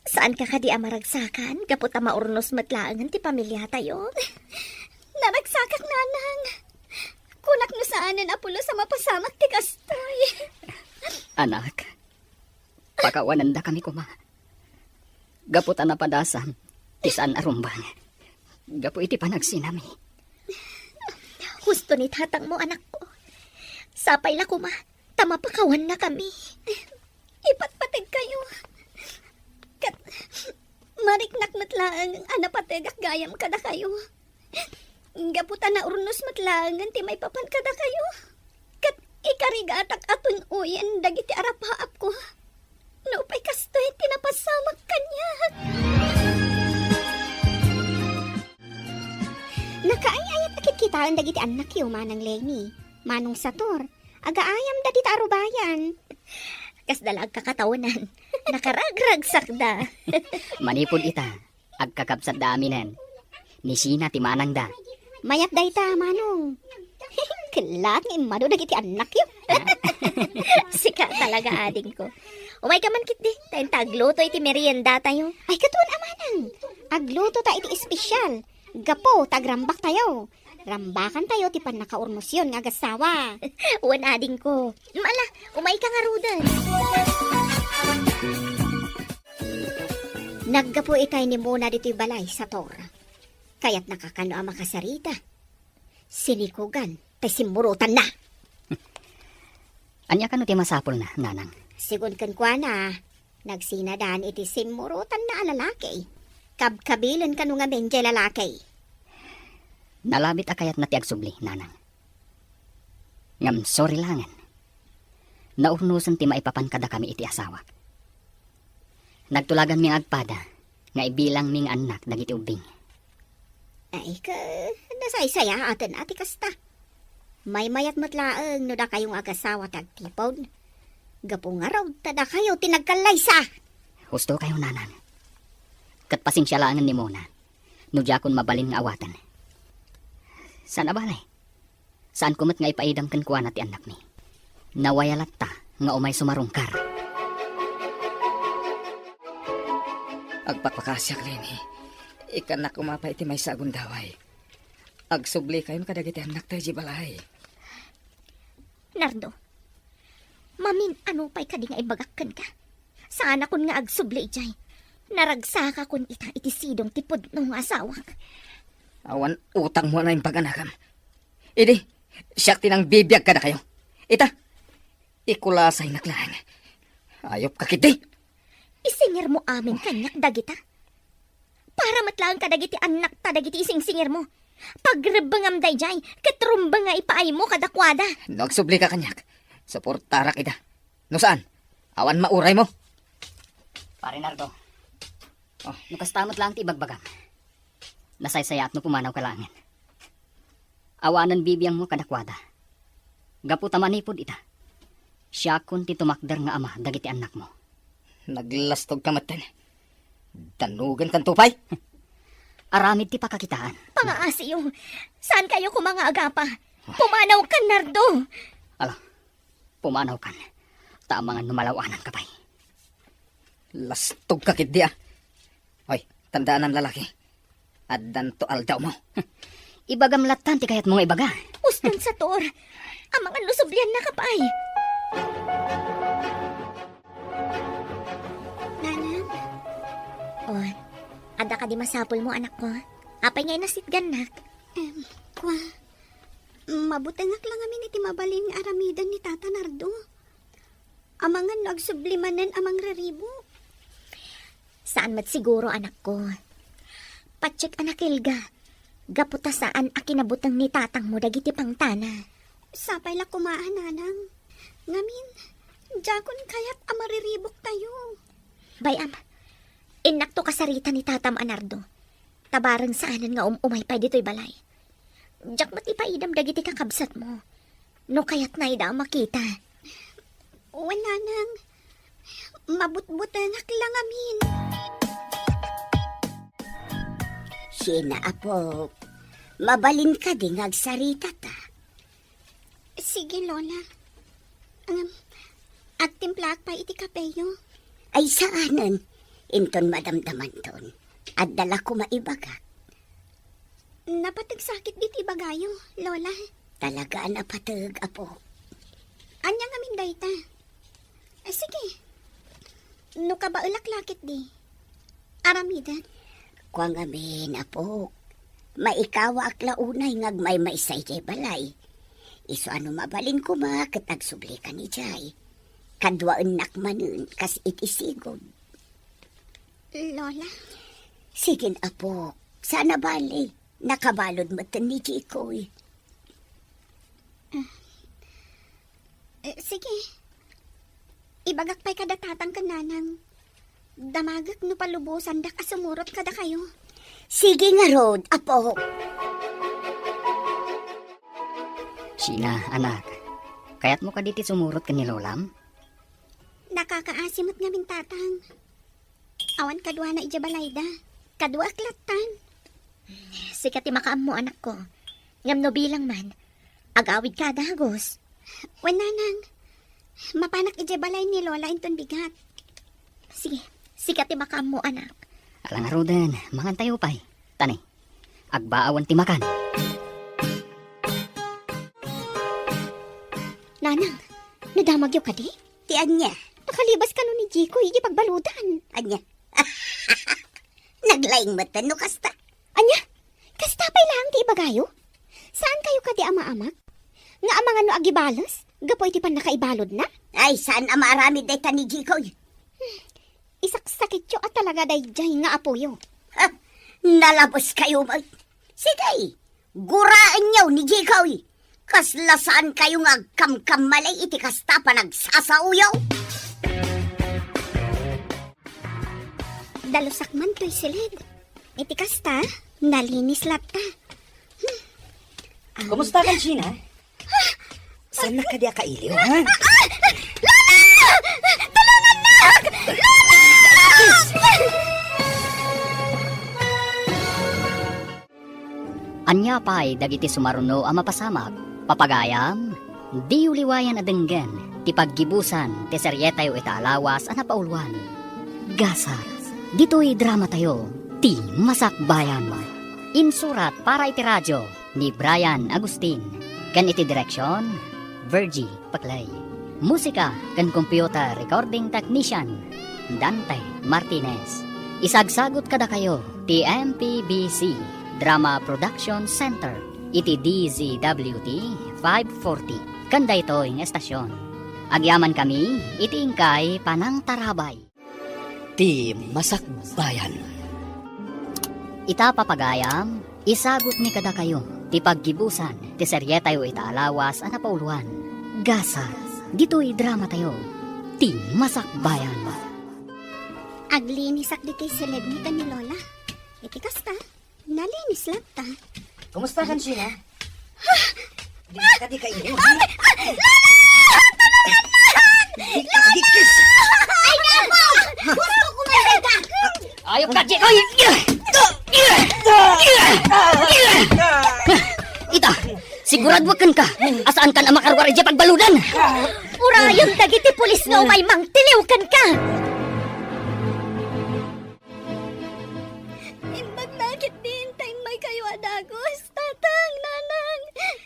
Saanka kadi a maragsakan gapu ta maurnos met laengen ti pamiliatayo? Naragsakak, Nanang. Kunak no saanen a pulos a mapasamak ti kastoy. Anak, pakawanendakami koma. Gapu ta napadasan ti saan a rumbeng gapu iti panagsinami. Husto ni tatangmo, anakko. Sapay la koma, ta mapakawannakami. Ipatpategkayo. Ket mariknak met laeng a napategak gayam kadakayo. Gapu ta naurnos met laengen ti maipapan kadakayo. Ket ikarigatak a tun-oyen dagiti arapaapko. Nupay kastoy ti napasamak kaniak. Nakaay-ayat a kitkitaen dagiti annakyo, Manang Leni, Manong Sator, agaayam dagita arubayan. Kasda la agkakataonan. Nakaragragsakda. Manipud ita, agkakabsatda aminen. Ni Sina ti manangda. Mayat dayta, Manong. Kellaat nga immadu dagiti annakyo. Sika talaga, adingko. Umayka man ketdi, ta inta agluto iti meriendatayo. Ay, ket wen a, Manang. Agluto ta iti espesyal. Gapu ta agrambaktayo. Rambakantayo ti pannakaurnosyon nga agassawa. Wen, adingko. Ala, umayka ngaruden. Naggapu itay ni Mona ditoy balay, Sator. Kayatnaka kano a makasarita. Sinikugan, tay simmurotanna. Ania kano ti masapulna, Nanang? Sigun kenkuana, nagsinadan iti simmurotanna a lalaki. Kabkabilen kano ngamin diay lalaki. Nalabit a kayatna ti agsubli, Nanang. Ngem sorry laengen. Naurnosen ti maipapan kadakami iti asawak. Nagtulaganmi nga agpada nga ibilangmi nga annak dagiti ubbing. Ay, ka-, nasaysayaaten a ti kasta. Maymayat met laeng no dakayo nga agasawa ti agtipon. Gapu ngarud, ta dakayo ti nagkallaysa. Husto kayo, Nanang. Ket pasensia laengen ni Mona no diakon mabalin nga awaten. Saan a bale, saanko met nga ipaidam kenkuana ti annakmi. Nawaya latta nga umay sumarungkar. Agpakpakasiak, Leni. Ikkannak koma pay iti maysa a gundaway. Agsubli kayon kadagiti annakta idiay balay. Nardo, mamin-ano pay kadi nga ibagak kenka? Saanakon nga agsubli idiay. Naragsakakon ita iti sidong ti pudno nga asawak. Awan utangmo a naimbag, anakam. Idi, siak ti nangbibiag kadakayo. Ita, ikulasaynak laeng. Ayupka ketdi. Isingirmo amin kaniak dagita. Para met laeng kadagiti annakta dagiti isingsingirmo. Pagrebbengam daydiay, ket rumbeng nga ipaaymo kadakuada. No agsublika kaniak, suportarak ida. No saan, awan mauraymo. Pare Nardo. Oh. No kasta met laeng ti ibagbagam, nasaysayaat no pumanawka laengen. Awanen bibiangmo kadakuada. Gapu ta manipud ita, siakon ti tumakder nga ama dagiti annakmo. Naglastogka metten. Dannugenkanto pay? Aramid ti pakakitaan. Pangaasiyo. Saankayo koma nga agapa? Pumanawkan, Nardo. Ala, pumanawkan. Ta amangan no malaw-ananka pay. Lastogka ketdi, a. Hoy, tandaanam, lalaki. Addanto aldawmo. Ibagam lattan ti kayatmo nga ibaga. Uston, Sator. Amangan no subliannaka pay. Nanang? Oh, adda kadi masapulmo, anakko? Apay nga inasitgannak? Em, kua, mabutengak la ngamin iti mabalin nga aramiden ni Tata Nardo. Amangan no agsubli manen a mangriribo. Saan met siguro, anakko. Patiek a nakilga, gapu ta saan a kinabuteng ni tatangmo dagiti pangtana. Sapay la koma a, Nanang. Ngamin, diakon kayat a maririboktayo. Bay-am, innakto kasarita ni tatam a Nardo. Ta bareng saanen nga um-umay pay ditoy balay. Diak met ipaidam dagiti kakabsatmo. No kayatna ida a makita. Wen, Nanang. Mabutbutengak la ngamin. Sina, apo? Mabalin kadi nga agsarita ta? Sige, Lola. Ngem, agtimplaak pay iti kapeyo. Ay, saanen. Inton madamdamanton, adda la koma ibagak. Napateg sakit diti bagayo, Lola. Talaga a napateg, apo. Ania ngamin dayta? Eh, sige. No kabaelak la ketdi, aramidek. Kua ngamin, apo. Maikawaak la unay nga agmaymaysa idiay balay. Isu a no mabalin koma ket agsublika idiay. Kaduaennak manen kas iti sigud. Lola? Sige, apok. Saan a bale. Nakabalud met ni Jikoy. Eh, sige. Ibagak pay kada tatang ken nanang. Damagek no palubosandak a sumurot kadakayo. Sige ngarud, apok. Sheena, anak, kayatmo kadi ti sumurot ken ni lolam? Nakakaasi met ngamin, tatang. Awan kaduana idiay balayda. Kaduak lattan. Sika ti makaammo, anakko. Ngem no bilang man, agawidka a dagus. Wen, nanang, mapanak idiay balay ni Lola inton bigat. Sige, sika ti makaammo, anak. Ala ngaruden, mangantayo pay. Tani, agbaawan ti makan. Nanang, nadamagyo kadi? Ti ania? Nakalibas kano ni Jikoy iti pagbaludan. Ania? Naglaing met no kasta. Ania? Kasta pay laeng ti ibagayo? Saan kayo kadi a maamak? Nga amangan no agibales gapu iti pannakaibaludna? Ay, saan a maaramid dayta ni Jikoy? Isaksakityo a talaga daydiay nga apoyo. Ha? Nalabes kayo met. Sige, guraenyo ni Jikoy. Kasla saan kayo nga agkamkammalay iti kasta panagsasaoyo? Dalusak man toy siled. Iti kasta, nalinis latta. Hmm. Kumusta kan, Sheena? Saan na kadi a kailiw, ha? Lola! Tulungannak! Lola! Ania pay dagiti sumaruno a mapasamak? Papagayam, diyo liwayan a denggen ti paggibusan ti serietayo ita a lawas a napauluan, Gasat. Ditoy dramatayo, Ti Masakbayan. Insurat para iti radio ni Brian Agustin, ken iti direksion, Virgie Paclay. Musika ken computer recording technician, Dante Martinez. Isagsagut kadakayo ti M P B C Drama Production Center iti D Z W T five forty, ken daytoy nga estasion. Agyamankami iti inkay panangtarabay. Ti Masakbayan. Ita, papagayam, isagutmi kadakayo ti paggibusan ti serietayo ita a lawas a napauluan, Gasat. Ditoy dramatayo, Ti Masakbayan. Aglinisak ditoy siledmi ken ni Lola. Iti kasta, nalinis latta. Kumusta kan, Sheena? Di ka di kayo, ha? Ay, Lola! Tulungan na! Di ka di kiss. Ay, nako! Gusto ko man ka! Ayok ka, Jikoy! Ita, sigurado ka, a saan ka a makaruar idiay pagbaludan. Urayon dagiti pulis nga umay mangtiliw kenka. Imbag la ketdi ta immay kayo a dagus, tatang, nanang,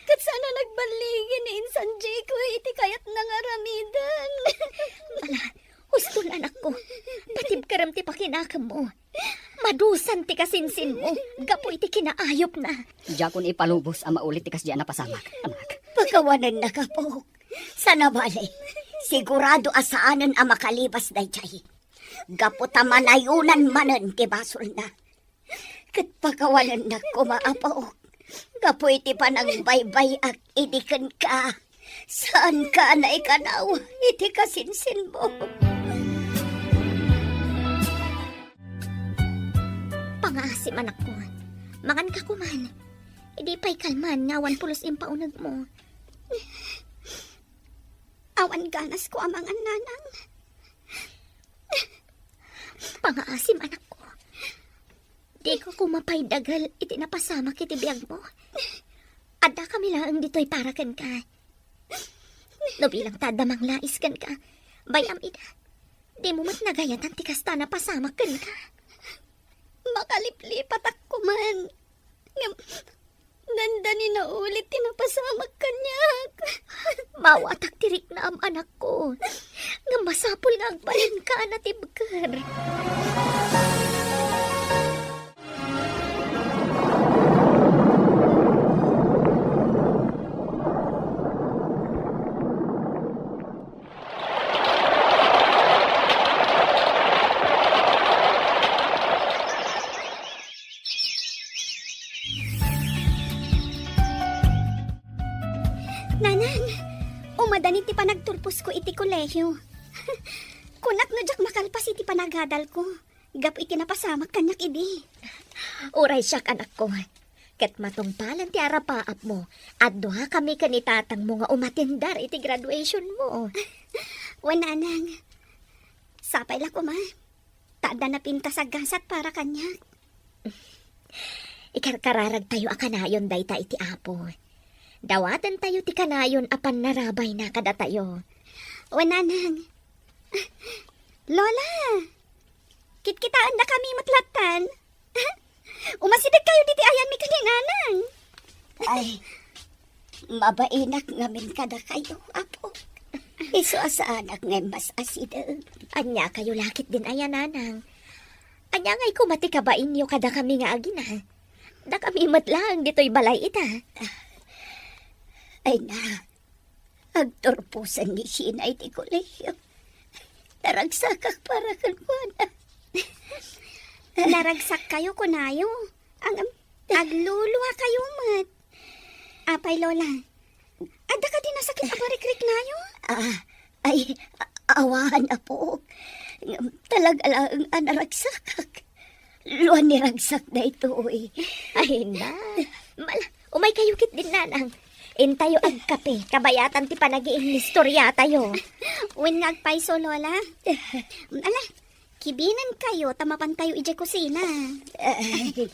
ket saan a nagballigi ni insan Jikoy iti kayatna nga aramiden. Ala, hustol, anakko. Patibkerem ti pakinakemmo. Madusan ti kasinsinmo gapu iti kinaayupna. Diakon ipalubos a mauli ti kasdi a napasamak, anak. Pakawanennak, apok. Saan a bale, sigurado a saanen a makalibas daydiay. Gapu ta manayonan manen ti basolna. Ket pakawanennak koma, apok, gapu iti panangbaybay-ak idi kenka. Saanka a naikanaw iti kasinsinmo. Pangaasim, anakko. Manganka koman. Idi pay kalman nga awan pulos impaunegmo. Awan ganasko a mangan, nanang. Pangaasim, anakko. Dika koma pay dagel iti napasamak iti biagmo. Addakami laeng ditoy para kenka. No bilang ta adda manglais kenka, bay-am ida. Dimo met nagayatan ti kasta a napasamak kenka. Makaliplipatak koman. Ngem, dandani naulit ti napasamak kaniak. Maawatak ti riknam, anakko. Ngem masapul nga agbalinka a natibker. Umadani ti panagturposko iti kolehio. Kunak no diak makalpas iti panagadalko, gapu iti napasamak kaniak idi. Uray siak, anakko. Ket matungpalen ti arapaapmo, adda kami ken ni tatangmo nga umatindar iti graduationmo. Wen, nanang, sapay la koma. Ta adda napintas a gasat para kaniak. Ikarkararagtayo a kanayon dayta iti Apo. Dawatentayo ti kanayon a pannarabayna kadatayo. Wen, nanang. Lola, kitkitaendakami met lattan. Umasidegkayo ditoy ayanmi ken ni nanang. Ay, mabainak ngamin kadakayo, Apo. Isu a saanak nga immas-asideg. Ania kayo lakit din aya, nanang? Ania ngay koma ti kabainyo kadakami nga agina? Dakami met laeng ditoy balay ita. Ay na, agturposen ni Sheena iti kolehio. Naragsakak para kenkuana. Naragsakkayo, kunayo. Ang, agluluakayo met. Apay, Lola, adda kadi nasakit a parikriknayo? Ah, ay, a-, awan, Apo. Talaga laeng a naragsakak. Luan ni ragsak daytoy. Ay, na. Mala, umaykayo ketdin, nanang. Intayo agkape, kabayatan ti panagiinnistoriatayo. Wen nga agpayso, Lola. Ala, kibinenkayo ta mapantayo idiay kusina. Ay.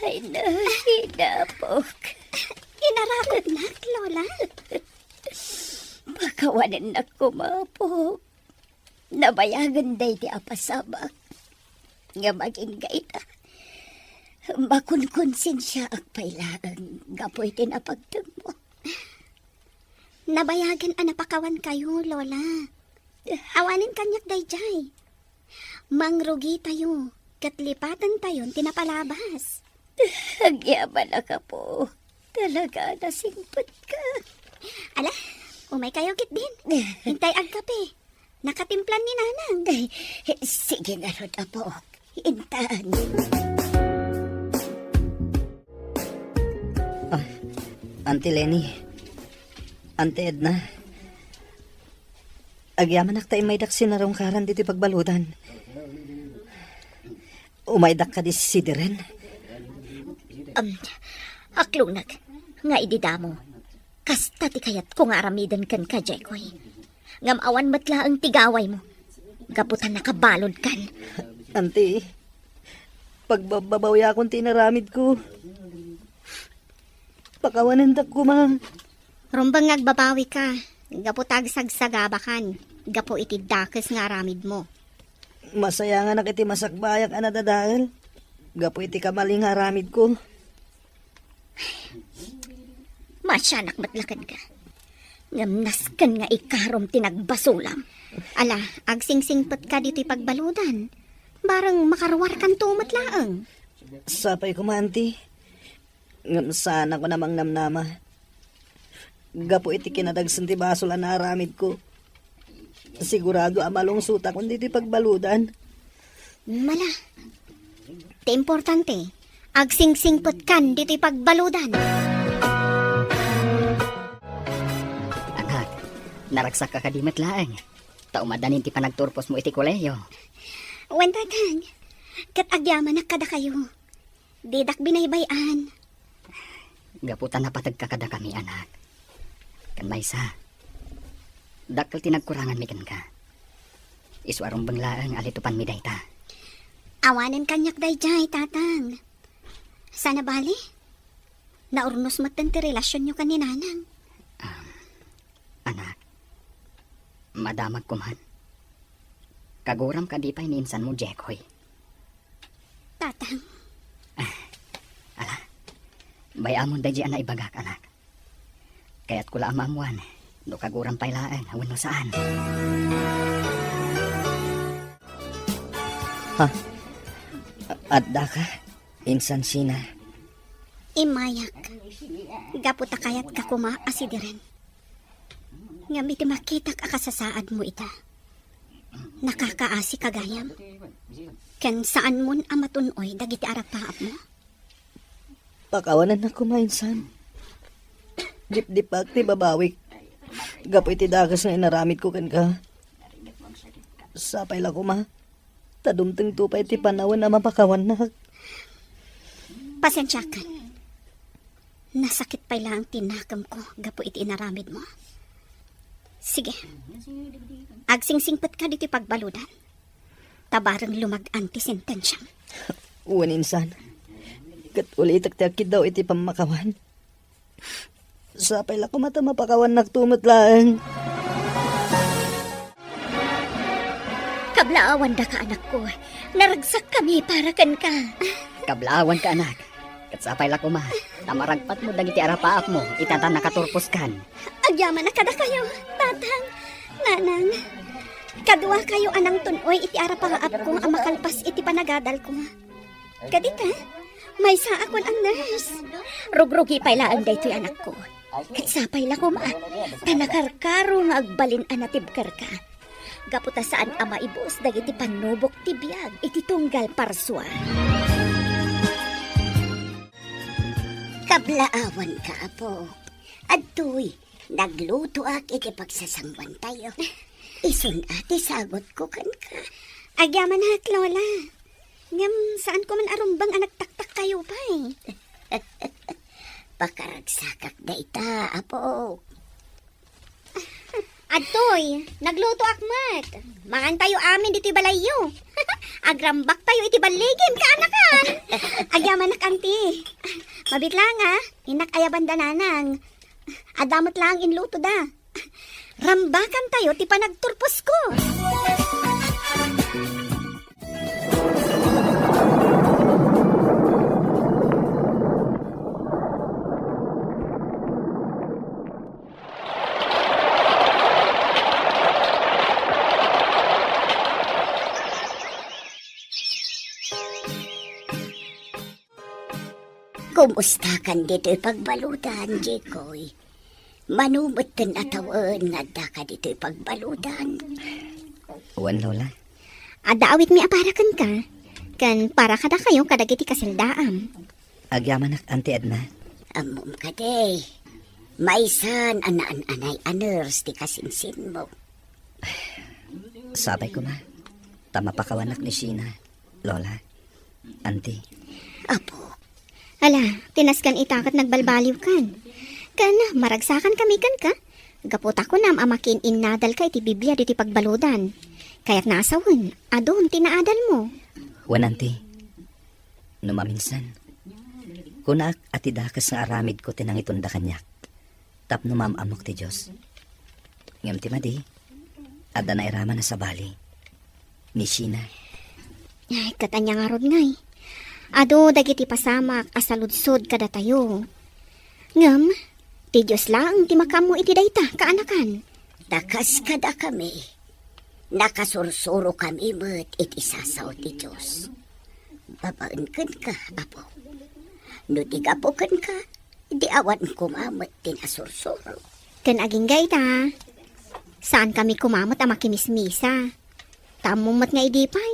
Ay, na, Apok. Inarakotnak, Lola. Pakawanennak koma, Apok. Nabayagen daydi a pasamak. Ngem agingga ita, makonkonsensiaak pay laeng gapu iti napagtengmo. Nabayagen a napakawankayo, Lola. Awanen kaniak daydiay. Mangrugitayo, ket lipatentayon ti napalabas. Agyamanak, Apo. Talaga a nasingpetka. Ala, umaykayo ketdin. Intay agkape. Nakatimplan ni Nanang. Ay, sige ngarud, Apo. Intan. Ah, Auntie Leni, Auntie Edna, agyamanak ta immaydak sinarungkaran ditoy pagbaludan. Umaydak kadi sidiren. Um, akloneg, nga idi damo, kasta ti kayatko nga aramiden kenka, Jekoy. Ngem awan met laeng ti gawaymo. Gapu ta nakabaludkan. Auntie, pagbabbabawiakon ti inaramidko. Pakawanendak koma. Rumbeng nga agbabawika, gapu ta agsagsagabakan, gapu iti dakes nga aramidmo. Masayanganak iti masakbayak a nadadael, gapu iti kamalin nga aramidko. Masianak met la kenka. Ngem nasken nga ikarom ti nagbasolam. Ala, agsingsingpetka ditoy pagbaludan. Bareng makaruarkanto met laeng. Sapay koma, Auntie. Ngem saanakon a mangnamnama. Gapu iti kinadagsen ti basol a naaramidko, sigurado a malungsotakon ditoy pagbaludan. Mala. Ti importante, agsingsingpetkan ditoy pagbaludan. Anak, naragsakka kadi met laeng, ta umadanin ti panagturposmo iti kolehiyo. Wen, Tatang, ket agyamanak kadakayo. Didak binaybay-an. Gapu ta napategka kadakami, anak. Ken maysa, dakkel ti nagkuranganmi kenka. Isu a rumbeng laeng a litupanmi dayta. Awanen kaniak daydiay, Tatang. Sana bali, naurnos metten ti relasionyo ken ni Nanang. Ah, anak, madamagko man. Kaguram kadi pay ni insanmo, Jekoy? Tatang. Ah, ala. Bay-amon daydi a naibagak, anak. Kayatko la a maammuan no kaguram pay laeng wenno saan. Ha? A-, addaka, Insan Sheena? Immayak. Gapu ta kayatka koma a sidiren. Ngem iti makitak a kasasaadmo ita, nakakaasika gayam. Ken saanmon a matun-oy dagiti arapaapmo. Pakawanennak koma, Insan. Dipdipak ti babawik gapu iti dakes nga inaramidko kenka. Sapay la koma ta dumtengto pay ti panawen a mapakawannak. Pasensiakan. Nasakit pay laeng ti nakemko gapu iti inaramidmo. Sige. Agsingsingpetka ditoy pagbaludan. Ta bareng lumag-an ti sentensiam. Wen insan. Ket ulitek ti agkiddaw iti pammakawan. Sapay la koma ta mapakawannakto met laeng. Kablaawandaka, anakko. Naragsakkami para kenka. Kablaawanka, anak. Ket sapay la koma ta maragpatmo dagiti arapaapmo iti adda nakaturposkan. Agyamanak kadakayo, tatang, nanang. Kaduakayo a nangtun-oy iti arapaapko a makalpas iti panagadalko. Kadita, maysaakon a nurse. Rugrugi pay laeng daytoy, anakko. Ket sapay la koma ta nakarkaro nga agbalin a natibkerka. Gapu ta saan a maibus dagiti pannubok ti biag iti tunggal parsua. Kablaawanka, apo. Adtoy, naglutoak iti pagsasanguantayo. Isun a ti sagutko kenka. Agyamanak, Lola. Ngem saanko man a rumbeng a nagtaktakkayo pay. Pakaragsakak dayta, apo. Adtoy, naglutoak met. Mangantayo amin ditoy balayyo. Agrambaktayo iti balligim, kaanakan. Agyamanak, anti. Mabiit laeng, a. Innak ayabanda, nanang. Adda met laeng inlutoda. Rambakantayo ti panagturposko. Kumustakan ditoy pagbaludan, Jikoy? Mano metten a tawen nga addaka ditoy pagbaludan? Wen, Lola. Adda awitmi a para kenka, ken para kadakayo kadagiti kaseldaam. Agyamanak, Anti Edna. Ammom kadi, maysan a naan-anay a nurse ti kasinsinmo. Sapay koma ta mapakawanak ni Sheena, Lola, Anti. Apo. Ala, tinaskan ita ket nagbalbaliwkan. Ken maragsakankami kenka, gapu ta kunam a makiin-innadalka iti Biblia ditoy pagbaludan. Kayatna a sawen, adun ti naadalmo. Wen, Anti. No maminsan, kunak a ti dakes nga aramidko ti nangitunda kaniak. Tapno maam-ammok ti Dios. Ngem ti madi, adda nairaman a sabali ni Sheena. Ay, ket ania ngarud ngay? Adu dagiti pasamak a saludsod kadatayo. Ngem, ti Dios laeng ti makaammo iti dayta, kaanakan. Ta kas kadakami, nakasursurokami met iti sasao ti Dios. Babaen kenka, Apo. No di gapu kenka, di awan koma met ti nasursuro. Ken agingga ita, saankami koma met a makimismisa. Ta ammom met nga idi pay,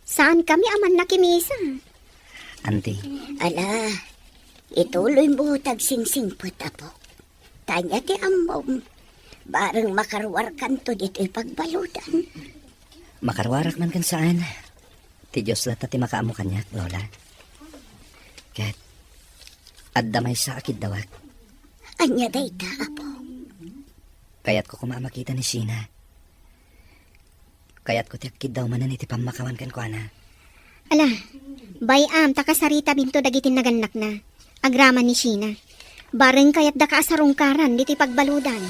saankami a mannakimisa. Anti. Ala, ituloymo ta agsingsingpet, Apo. Ta ania ti ammom, bareng makaruarkanto ditoy pagbaludan. Makaruarak man ken saan, ti Dios latta ti makaammo kaniak, Lola. Ket adda maysa a kiddawak. Ania dayta, Apo? Kayatko koma a makita ni Sheena. Kayatko ti agkiddaw manen iti pammakawan kenkuana. Ala, bay-am ta kasaritaminto dagiti nagannakna. Agraman ni Sheena. Bareng kayatdaka a sarungkaran ditoy pagbaludan.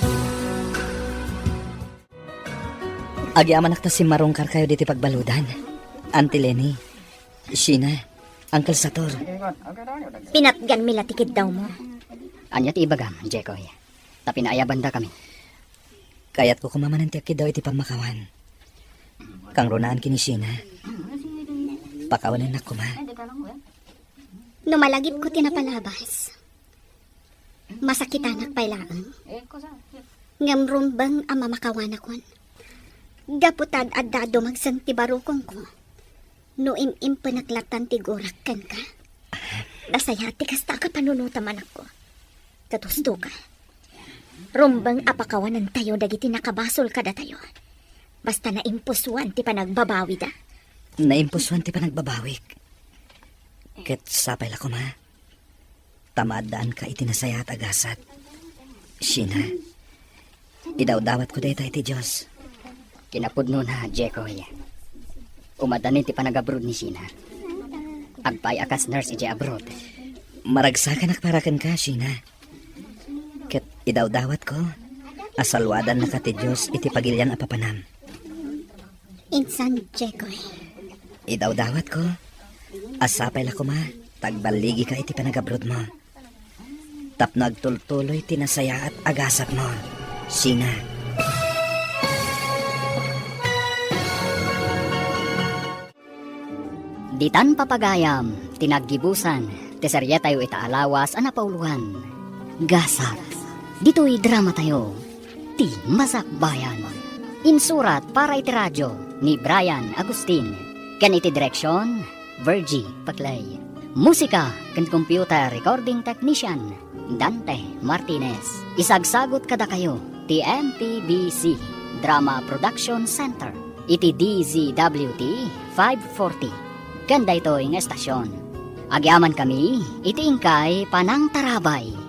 Agyamanak ta simmarungkarkayo ditoy pagbaludan. Auntie Leni, Sheena, Uncle Sator. Pinatganmi la ti kiddawmo. Ania ti ibagam, Jekoy? Ta pinaayabandakami. Kayatko koma manen ti agkiddaw iti pammakawan. Kangrunaan ken ni Sheena. Pakawanennak koma. No malagipko ti napalabas, masakitanak pay laeng. Ngem rumbeng a mamakawanakon. Gapu ta ad-adda a dumagsen ti barukongko. No im-impenak latan ti gurak kenka. Nasayaat ti kasta a kapanunotam, anakko. Ket husto ka. Rumbeng a pakawanentayo dagiti nakabasol kadatayo. Basta naimpusuan ti panagbabawida. Naimpusuan ti panagbabawik. Ket sapay la koma ta maaddaanka iti nasayaat a gasat. Sheena, idawdawatko dayta iti Dios. Kinapudnona, Jekoy. Umaddanin ti panagabroad ni Sheena. Agpaay a kas nurse idiay abroad. Maragsakanak para kenka, Sheena. Ket idawdawatko a salwadannaka ti Dios iti pagilian a papanam. Insan, Jekoy. Idawdawatko a sapay la koma ta agballigika iti panagabroadmo tapno agtultuloy ti nasayaat a gasatmo, Sheena. Ditan papagayam ti naggibusan ti serietayo ita a lawas a napauloan, Gasat. Ditoy dramatayo, Ti Masakbayan. Insurat para iti radio ni Brian Agustin, ken iti direksion, Virgie Paclay. Musika ken computer recording technician, Dante Martinez. Isagsagut kadakayo ti M P B C Drama Production Center iti D Z W T five forty ken daytoy nga estasion. Agyamankami iti inkay panangtarabay.